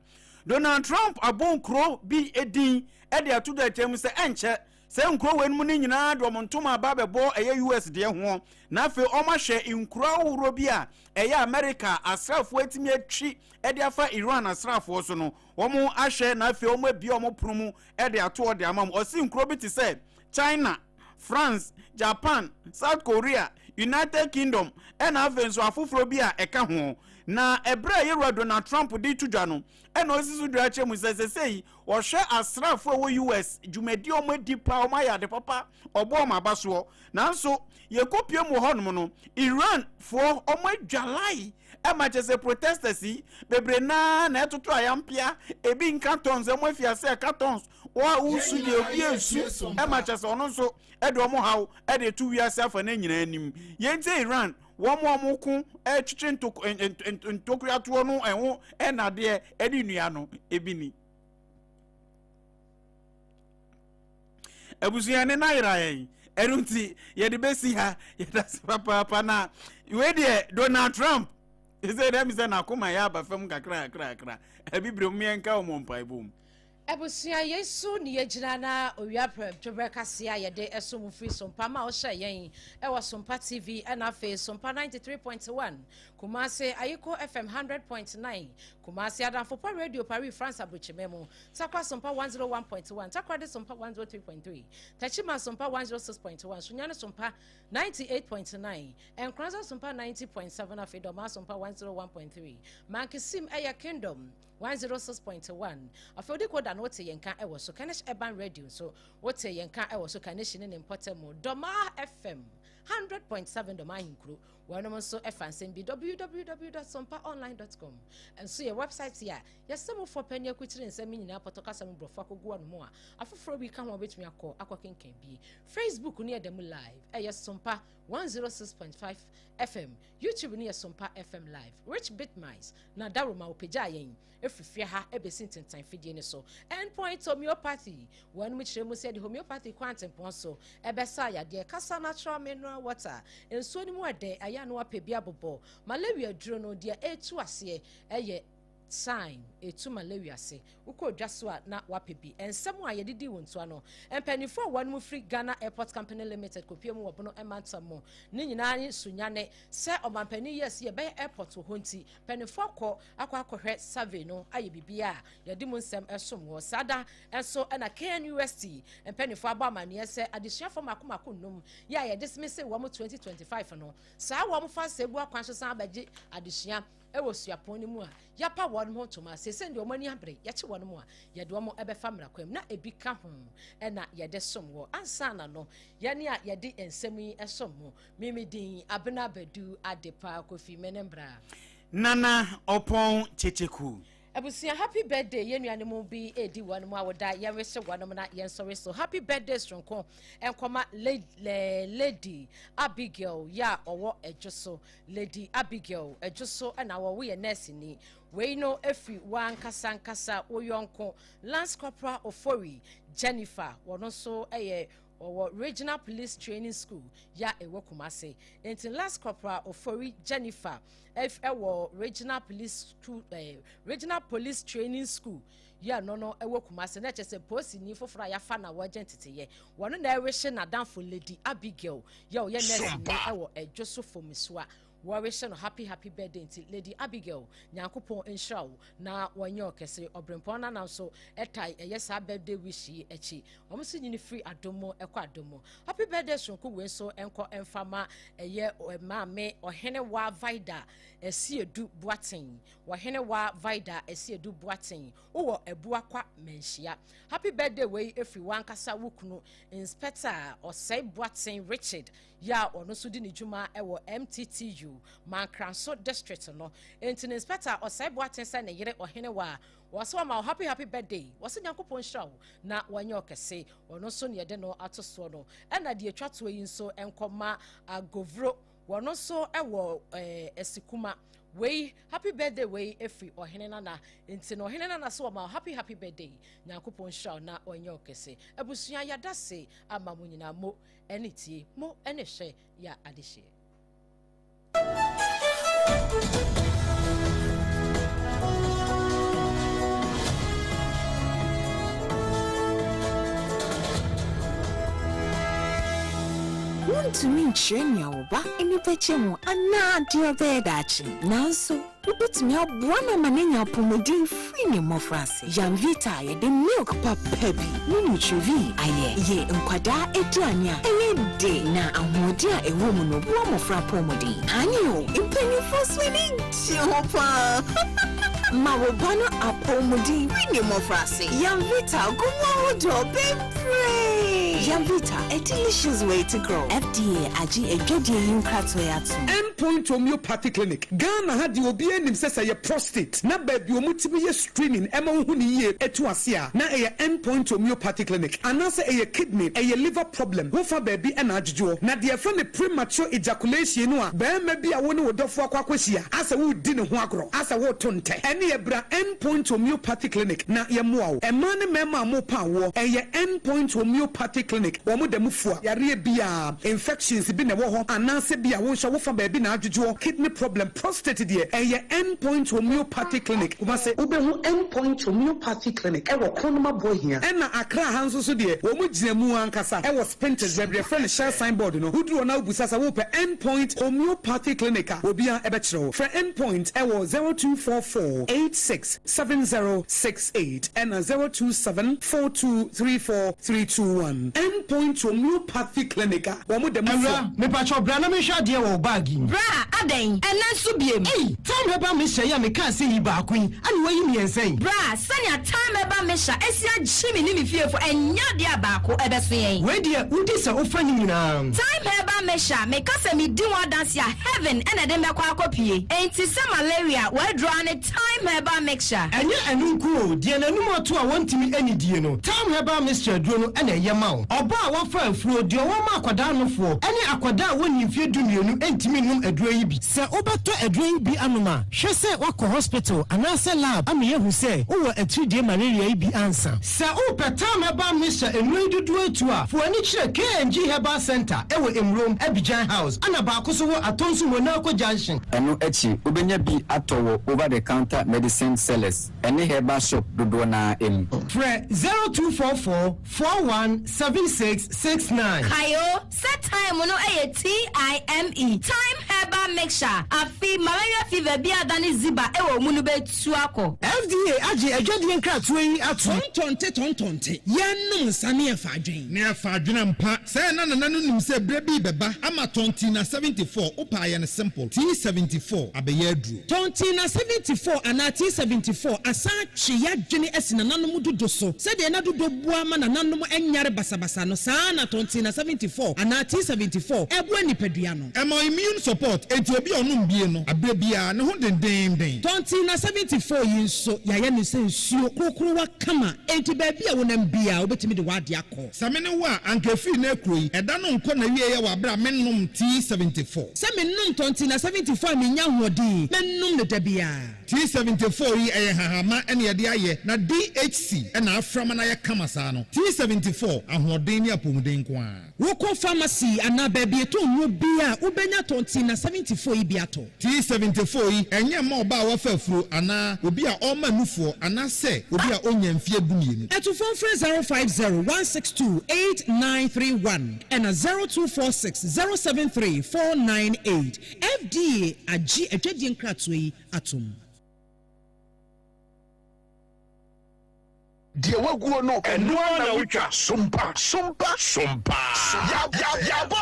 Donald Trump abɔ nkuro bi edin ɛde ato dwa akyerɛ mu sɛ ɛnkyɛ Sɛ nkuro wei nom no nyinaa de wɔn ntoma aba abɛbɔ ɛyɛ US deɛ hoɔ, na afei wɔn ahwɛ nkuro ahoroɔ bi a ɛyɛ America asraafoɔ atumi atwi de afa Iran asraafoɔ so no, wɔn ahwɛ na afei wɔn abue wɔn pono mu de ato hɔ de ama wɔn. Ɔsi nkuro bi te sɛ China, France, Japan, South Korea, United Kingdom ɛna afei nso afoforɔ bi a ɛka ho. Na ɛberɛ a yɛwura Donald Trump de to dwa no, ɛna ɔsi so dua kyerɛ mu sɛ sesei Wɔhwɛ asraafo a ɛwɔ US dwumadi a wɔadi paa, wɔayɛ ade papa, wɔbɔ wɔn aba soɔ. Nanso yɛkɔpue mu wɔ hɔnom no, Iranfoɔ wɔadwalae ɛma kyɛ sɛ protesters yi bebree naa na ɛtoto ayampea, ebi nka tons, wɔn afi ase ɛka tons, wɔn a wosu deɛ obi esu ɛma kyɛ sɛ ɔno nso ɛde wɔn haw ɛde to wiase afa ne nyinaa anim. Yɛntie Iran wɔn a wɔn ko ɛtwetwe ntokuatoɔ no ɛho ɛnadeɛ ɛne nnua no ebi ni. Abusua ne na yera yɛn ɛno nti yɛde bɛsi ha. Yɛda se papaapa. Na wei deɛ Donald Trump ɛsɛ dɛ mi sɛ n'akoma yɛ aba fam kakra kakra kakra. Abibire mu yɛnka wɔn mpaebɔ mu. Abusua, yei so ne yɛgyina na owia prɛmtoberɛ kaseɛ a yɛde ɛso mu firi Sompa ma wohyɛ yɛn ɛwɔ Sompa TV ɛna afei Sompa 93.1 Kumasi, Ayiko FM 100.9 Kumasi, Adamfo Pa Radio Paris France Aburokyima mu, Tarkwa Sompa 101.1 Takoradi Sompa 103.3 Techiman Sompa 106.1 Sunyani Sompa 98.9 Nkoranza Sompa 90.7 afei Dormaa Sompa 101.3 Mankesim ɛyɛ Kingdom 106.1 Afei odi koda no wote yɛn nka ɛwɔ so Kanish Urban Radio nso wote yɛn nka ɛwɔ so Kanishi ne ne mpɔtam mu Dormaa FM 100.7 Dormaa Ahenkuro. Wɔnom nso ɛfa nsɛm bi www.sompaonline.com nso yɛ website a yɛsɛ mu fɔ pɛ ne akukyiri nsɛm nyinaa pɔtɔ kasa mu borɔfo akogu ano mu a afoforɔ bi ka ho a wobɛtumi akɔ akɔkenkan bi. Facebook no yɛ da mu live ɛyɛ Sompa 106.5 FM. YouTube no yɛ Sompa FM live. Rich Bitmice na dawuroma wɔpagyaa yɛn ɛfiri fie ha ɛbɛsi ntentan fidie no so. Endpoint Homeopathy, wɔnom kyerɛ mu sɛ de homeopathy kwan tempɔn so ɛbɛsa yadeɛ. Kasa natural mineral water, nsuo no mu ɛdɛ, ɛyɛ ano apɛ bi abobɔ. Malaria duro no, deɛ ɛretu aseɛ ɛyɛ time ɛtu malaria ase. Wokɔ dwa so a na wapɛ bi. Nsɛm a yɛde di wo ntoa no, mpanimfoɔ a wɔnom firi Ghana Airport Company Limited kɔpie mu wɔ Bono mantam mu ne nyinaa ne Sunyane sɛ ɔmampanin yɛ sɛ yɛbɛyɛ airport wɔ hɔ nti, mpanimfoɔ akɔ akɔ akɔhwɛ survey no ayɛ biribiara a yɛde mu nsɛm som wɔ. Saa da nso na KNUST mpanimfoɔ abɔ amanneɛ sɛ adesuafoɔ mako mako nnum yɛ a yɛde semese wɔn 2025 no, saa wɔn fa nsɛm bu akwan so san abɛgye adesua wɔ suapɔn no mu a yɛapa wɔn ho ntoma. Seesei deɛ wɔn ani abere, yɛkye wɔn mu a yɛde wɔn bɛfa mmara kwan mu na ebi ka ho na yɛde som wɔ. Ansa na no, yɛne a yɛde nsɛm yi som mo, mimi din Abena Badu Adepa Kofi me ne mbra. Nana Ɔpɔn Kyekyeku. Abusua happy birthday yɛn nuanom bi redi wɔn mu awoda yɛn wese wɔn na yɛn sɔre so happy birthday soronko nkɔma lady Abigail yɛ a ɔwɔ ɛdwo so. Lady Abigail Adwoso na wɔ woyɛ nurse ni. Wei no firi w'ankasa ankasa wo yɔnko Lance Corporal Ofori Jennifer, wɔno nso yɛ ɔwɔ Regional Police Training School ya ɛwɔ Kumasi. Nti Lance Corporal Ofori Jennifer ɛwɔ Regional Police School, Regional Police Training School yɛ no no ɛwɔ Kumasi, na kyerɛ sɛ polisini foforɔ a yɛafa na wɔagye nteteyɛ. Wɔno na ɛrehye n'adamfo Lady Abigail yɛ ɔyɛ nurse ni ɛwɔ Ɛdwo so Fomisua. Wɔrehyɛ no happy happy birthday nti Lady Abigail Nyankopɔn nhyira wo na wɔnyɛ ɔkɛse. Ɔbrempɔn nana nso ɛtae ɛyɛ saa birthday wish yi akyi. Wɔn nso nyini firi adom mu ɛkɔ adom mu. Happy birthday soronko wei nso ɛnkɔ ɛmfa ma ɛyɛ maame Ɔhene Wa Vida Asiedu Boateng. Ɔhene Wa Vida Asiedu Boateng wowɔ Abuakwa Manhyia. Happy birthday wei ɛfiri wankasa wo kunu Inspector Ɔsɛe Boateng Richard yɛ a ɔno nso di ne dwuma wɔ MTTU Mankranso District no. Enti no Inspector Ɔsɛe Boateng sɛ ne yere Ɔhene Wa wɔsɛ wɔma wo happy happy birthday, wɔsɛ Nyankopɔn nhyira wo na wɔnyɛ ɔkɛse. Ɔno nso ne yɛde no ato soɔ no. Ɛna deɛ ɛtwa toɔ yi nso nkɔma Agovro. Wɔno nso wɔ eh, Asikuma. Wei happy birthday wei ɛfiri Ɔhene Nana. Nti no Ɔhene Nana so ɔma wo happy happy birthday. Nyankopɔn nhyira wo na ɔnyɛ wo kɛse. Abusua yɛadase ama mo nyinaa mo ɛne tie mo ɛne hwɛ yɛ adehyeɛ. Wuntumi nkyerɛ nea wo ba ani bɛgye ho anaa deɛ ɔbɛyɛ daakye. Nanso, wubetumi aboa no ama no anya apɔwmuden firi ne mmofraase. Yamvita a yɛde milk papa bi ne Nutrivie ayɛ yɛ nkwadaa aduane a ɛyɛ dɛ na ahoɔden a ɛwɔ mu no boa mmofra apɔwmuden. Aane o, mpanyimfoɔ nso ani gye ho paa! Ma wo ba no apɔwmuden firi ne mmofraase. Yamvita gu mu ahodoɔ bebree! Yamvita, a delicious way to grow. FDA agye adwadie yi nkratoɔ yi atom. End Point Homeopathy Clinic, Ghana ha deɛ obiara nim sɛ sɛ ɛyɛ prostate na baabi a wɔtumi yɛ screening ma wohu no yie tu ase a na ɛyɛ End Point Homeopathy Clinic anaasɛ ɛyɛ kidney, ɛyɛ liver problem, wofa baabi na adwodwoɔ. Na deɛ yɛfrɛ no premature ejaculation no a barima bi a wo ne wo dɔfoɔ akɔ akɔhyia asɛ woredi ne ho agorɔ, asɛ woreto ntɛ, ɛneɛ bra End Point Homeopathy Clinic na yɛmmoa wo. Mmaa ne mmarima a morepa awoɔ, ɛyɛ End Point Homeopathy Clinic, wɔn da mu fua yareɛ biara. Infections bi na ɛwɔ hɔ anaasɛ bi a wo nso wofa baabi na adwodwoɔ, kidney problem, prostate deɛ ɛyɛ End Point Homeopathy Clinic, Kumasi. Wobɛhu End Point Homeopathy Clinic wɔ Kronum Aboahia. Ɛna Accra ha nso so deɛ wɔn gyina mu ankasa wɔ Spintex baabi yɛfrɛ no Shell sign board no. Woduru hɔ na wobisa sɛ wopɛ End Point Homeopathy Clinic a, obiara bɛkyerɛ wo. Frɛ End Point wɔ 0244 86 70 68 ɛna 027 4234 321. End Point Homeopathy Clinic a wɔn da mu fua. Awura, mepakyɛw bra na menhwɛ adeɛ wɔ wo bag yi mu. Bra, adɛn? Ɛnnɛ nso biem? Ei, Thyme Herbal Mixture yi a mekaa sɛ yi baako yi, ɛna woayi mmiɛnsa yi? Bra, sɛnea Thyme Herbal Mixture asi agye me ne me fiefo, ɛnyɛ adeɛ a baako bɛso yɛn. Wei deɛ, wodi sɛ wofa ne nyinaa. Thyme Herbal Mixture, meka sɛ medi ho adanse a, heaven na ɛde me bɛkɔ akɔpue. Enti sɛ malaria, w'aduro ara ne Thyme Herbal Mixture. Ɛnyɛ ɛno nko o, deɛ n'anum ato a wɔntumi nnidie no, Thyme Herbal Mixture aduro no na ɛyɛ ma wo. Ɔbaa a wafa afuro, deɛ ɔwɔ ma akwadaa nofoɔ, ne akwadaa a wɔnnii mfeɛ dumienu ntumi nnom aduro yi bi. Sɛ wobɛtɔ aduro yi bi anom a, hwɛ sɛ woakɔ hospital anaasɛ lab ama yɛahu sɛ wowɔ atiridie malaria yi bi ansa. Sɛ wopɛ Thyme Herbal Mixture nnuro yi dodoɔ atu a, fa w'ani kyerɛ KNG Herbal Centre wɔ Emurom, Abidjan House, ɛna baako nso wɔ Atonsu Monaco Junction. Ɛno akyi, wobɛnya bi atɔ wɔ over-the-counter medicine sellers ne herbal shop dodoɔ no ara mu. Frɛ 0244 41 76 69. Kae o, sɛ thyme no yɛ TIME, Thyme Herbal Mixture, afe malaria fever bi a adane ziba wɔ wo mu no bɛtu akɔ. FDA agye adwadie nkratoɔ yi atom. Tɔntɔnte tɔntɔnte, yɛnnom nsa ne yɛfa adwen. Ne yɛfa adwen ampa. Sɛɛ na nana no nim sɛ berɛ bi rebɛba ama Tɔntina 74, wopɛ a yɛ no simple, T74 abɛyɛ aduro. Tɔntina 74 anaa T74 asan atwe y'adwene asi nananom dodo so. Sɛdeɛ na dodo boa ma nananom nyare basabasa no, saa ara na Tɔntina 74 anaa T74 boa nipadua no. Ɛma immune support, enti obi a ɔnom bie no, aberɛ biara ne ho dendeenden. Tɔntina 74 yi nso, yɛayɛ no sɛ nsuo korokorowa kama, enti baabi a wonam biara wobɛtumi de w'adeɛ akɔ. Sɛ me ne wo a, anka ɛfiri nnɛ rekuro yi, ɛda no nkɔ n'awieɛ wɔ aberɛ a mennom T74. Sɛ menom Tɔntina 74 a mennya ahoɔden, mɛnom no da biara. T74 yi, ɛyɛ nhahamma na yɛde ayɛ, na DHC na afra ma no ayɛ kama saa no. T74, ahoɔden ne apɔmuden nko ara. Wokɔ pharmacy anaa baabi yɛtɔn nnuro biara a, wobɛnya Tɔntina 74 yi bi atɔ. T74 yi, ɛnyɛ mma ɔbaa a wafa afuro anaa obi a ɔrema nufoɔ anaasɛ obi a ɔnnya mfeɛ dumienu. Atufoɔ mfrɛ 050 162 8931 ɛna 0246 073 498. FDA agye adwadie nkratoɔ yi atom. Deɛ waguo no, ɛno ara na wotwa. Sompa, sompa, sompa. Ya, ya, yabɔ,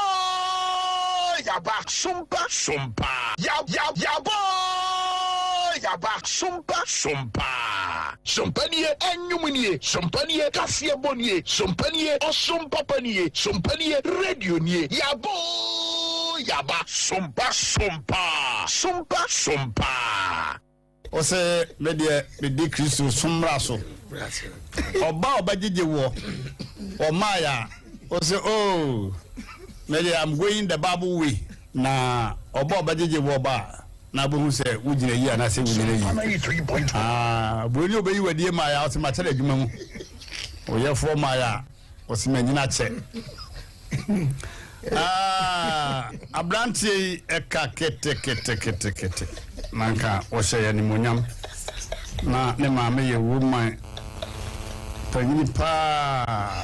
yaba. Sompa, sompa. Ya, ya, yabɔ, yaba. Sompa, sompa. Sompa nie, ɛnwom nie. Sompa nie, kaseɛbɔ nie. Sompa nie, ɔsom papa nie. Sompa nie, radio nie. Yabɔ, yaba. Sompa, sompa. Sompa, sompa. Ose me deɛ medi Kristo som mmara so. Ɔba a ɔbɛgyegye woɔ ɔmaeɛ a, ose oh me deɛ I'm going the Bible way. Na ɔba a ɔbɛgyegye wo ɔba a, na abɛhu sɛ wogyina yie anaasɛ wonyina yie. Ah, buroni a ɔbɛyi w'adie maaeɛ a, ɔse makyɛ no adwuma mu. Ɔyɛfoɔ maaeɛ a, ɔse manyini akyɛ. Ah, aberanteɛ yi ɛka keteketeketekete na nka ɔhyɛ yɛ animuonyam. Na ne maame yɛ woman panyini paa.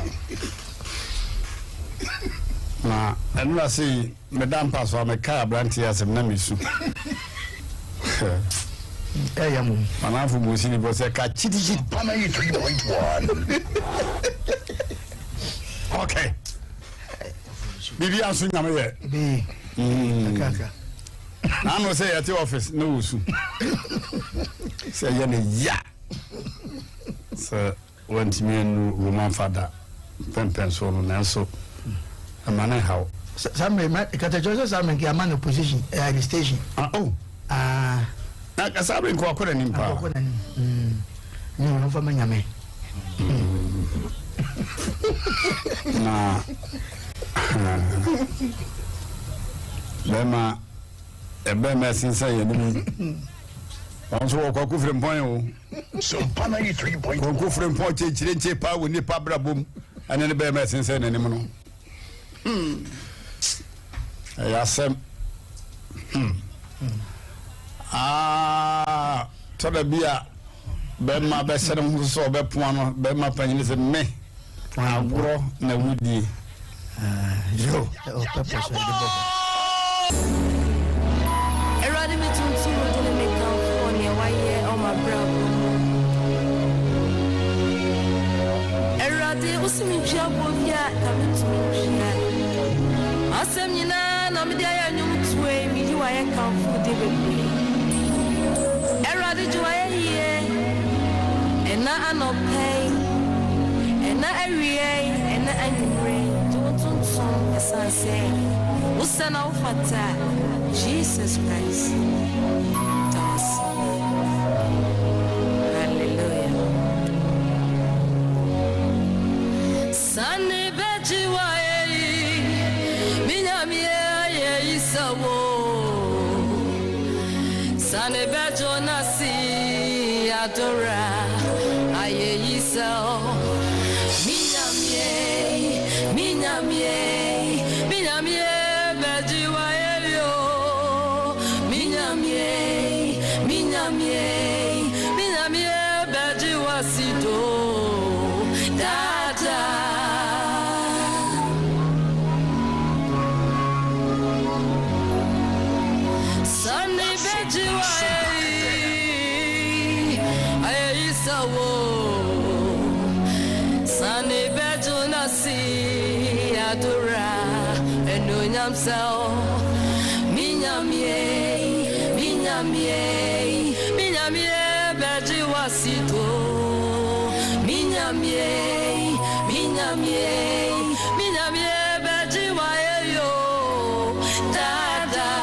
Na ɛnora sei meda mpa so a mekae aberanteɛ yi asɛm na mesu. Ɛyɛ mo. Manafo mu si nipa sɛ ka kyitikyiti. 93.1. Okay. Biribi nso nyame yɛ. N'ano sɛ yɛte office na wɔsu. Sɛ yɛ ne ya. Sɛ wantumi annu Roman fada mpɛmpɛnsoɔ no nanso ɛma ne haw. Saa mmerɛ ma katakyɛ sɛ saa mmerɛ nka ama no position ɛyɛ the station. Ah oh. Ah. Na saa mmerɛ nka wakɔ n'anim paa. Wakɔ n'anim. Ne wɔn fa ma nyame. Na bɛrima ɛbɛrima ɛsensɛn yɛn anim yi wɔn nso wɔ kwaku frimpɔn o. Kwaku frimpɔn kyenkyere nkye paa wɔ nipa abrabɔ mu ɛne ne bɛrima ɛsensɛn n'anim no. Hmm. Ɛyɛ asɛm. Hmm. Ah, tɔda bi a bɛrima bɛhyɛ ne ho so sɛ ɔbɛpoa no, bɛrima panyin sɛ me agorɔ na wodie. Yo. Awurade me tuntum wo dene me kamfo wɔ nea wayɛ wɔ m'abrabɔ mu. Awurade wo se mentua boɔ bi a ka mentumi ntua. M'asɛm nyinaa na mede ayɛ nnwom toa yi meyi wayɛ kamfo wo din bebree. Awurade gye wayɛ yie ɛna anɔpa yi ɛna awia yi ɛna anwummere yi gye wo ntontom ɛsiane sɛ Wosɛ na wofata Jesus Christ da wo ase Hallelujah Sane bɛgye w'ayeyi Me Nyame ayeyi sɛ wo Sane bɛgye wo nase adora ayeyi sɛ wo Me Nyame Me Nyame Me Nyame bɛgye w'ayeyi o Me Nyame Me Nyame Me Nyame bɛgye w'asido daadaa. Sane bɛgye w'ayeyi ayeyi sɛ wo Sane bɛgye wo nase adora anuonyam sɛ wo Me Nyame Me Nyame Me Nyame bɛgye w'asido Me Nyame Me Nyame Me Nyame bɛgye w'ayeyi o daadaa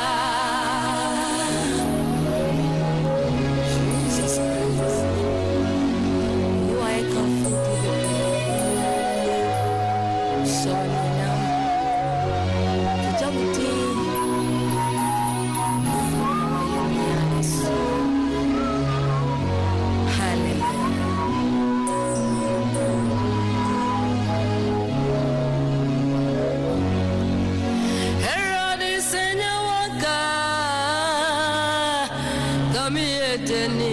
Jesus Christ You are a comfort Hyɛ wo anuonyam Pagya wo din Na wayɛ nea ɛso Hallelujah. Awurade sɛ nyɛ wo anka, ka meyɛ dɛn ni.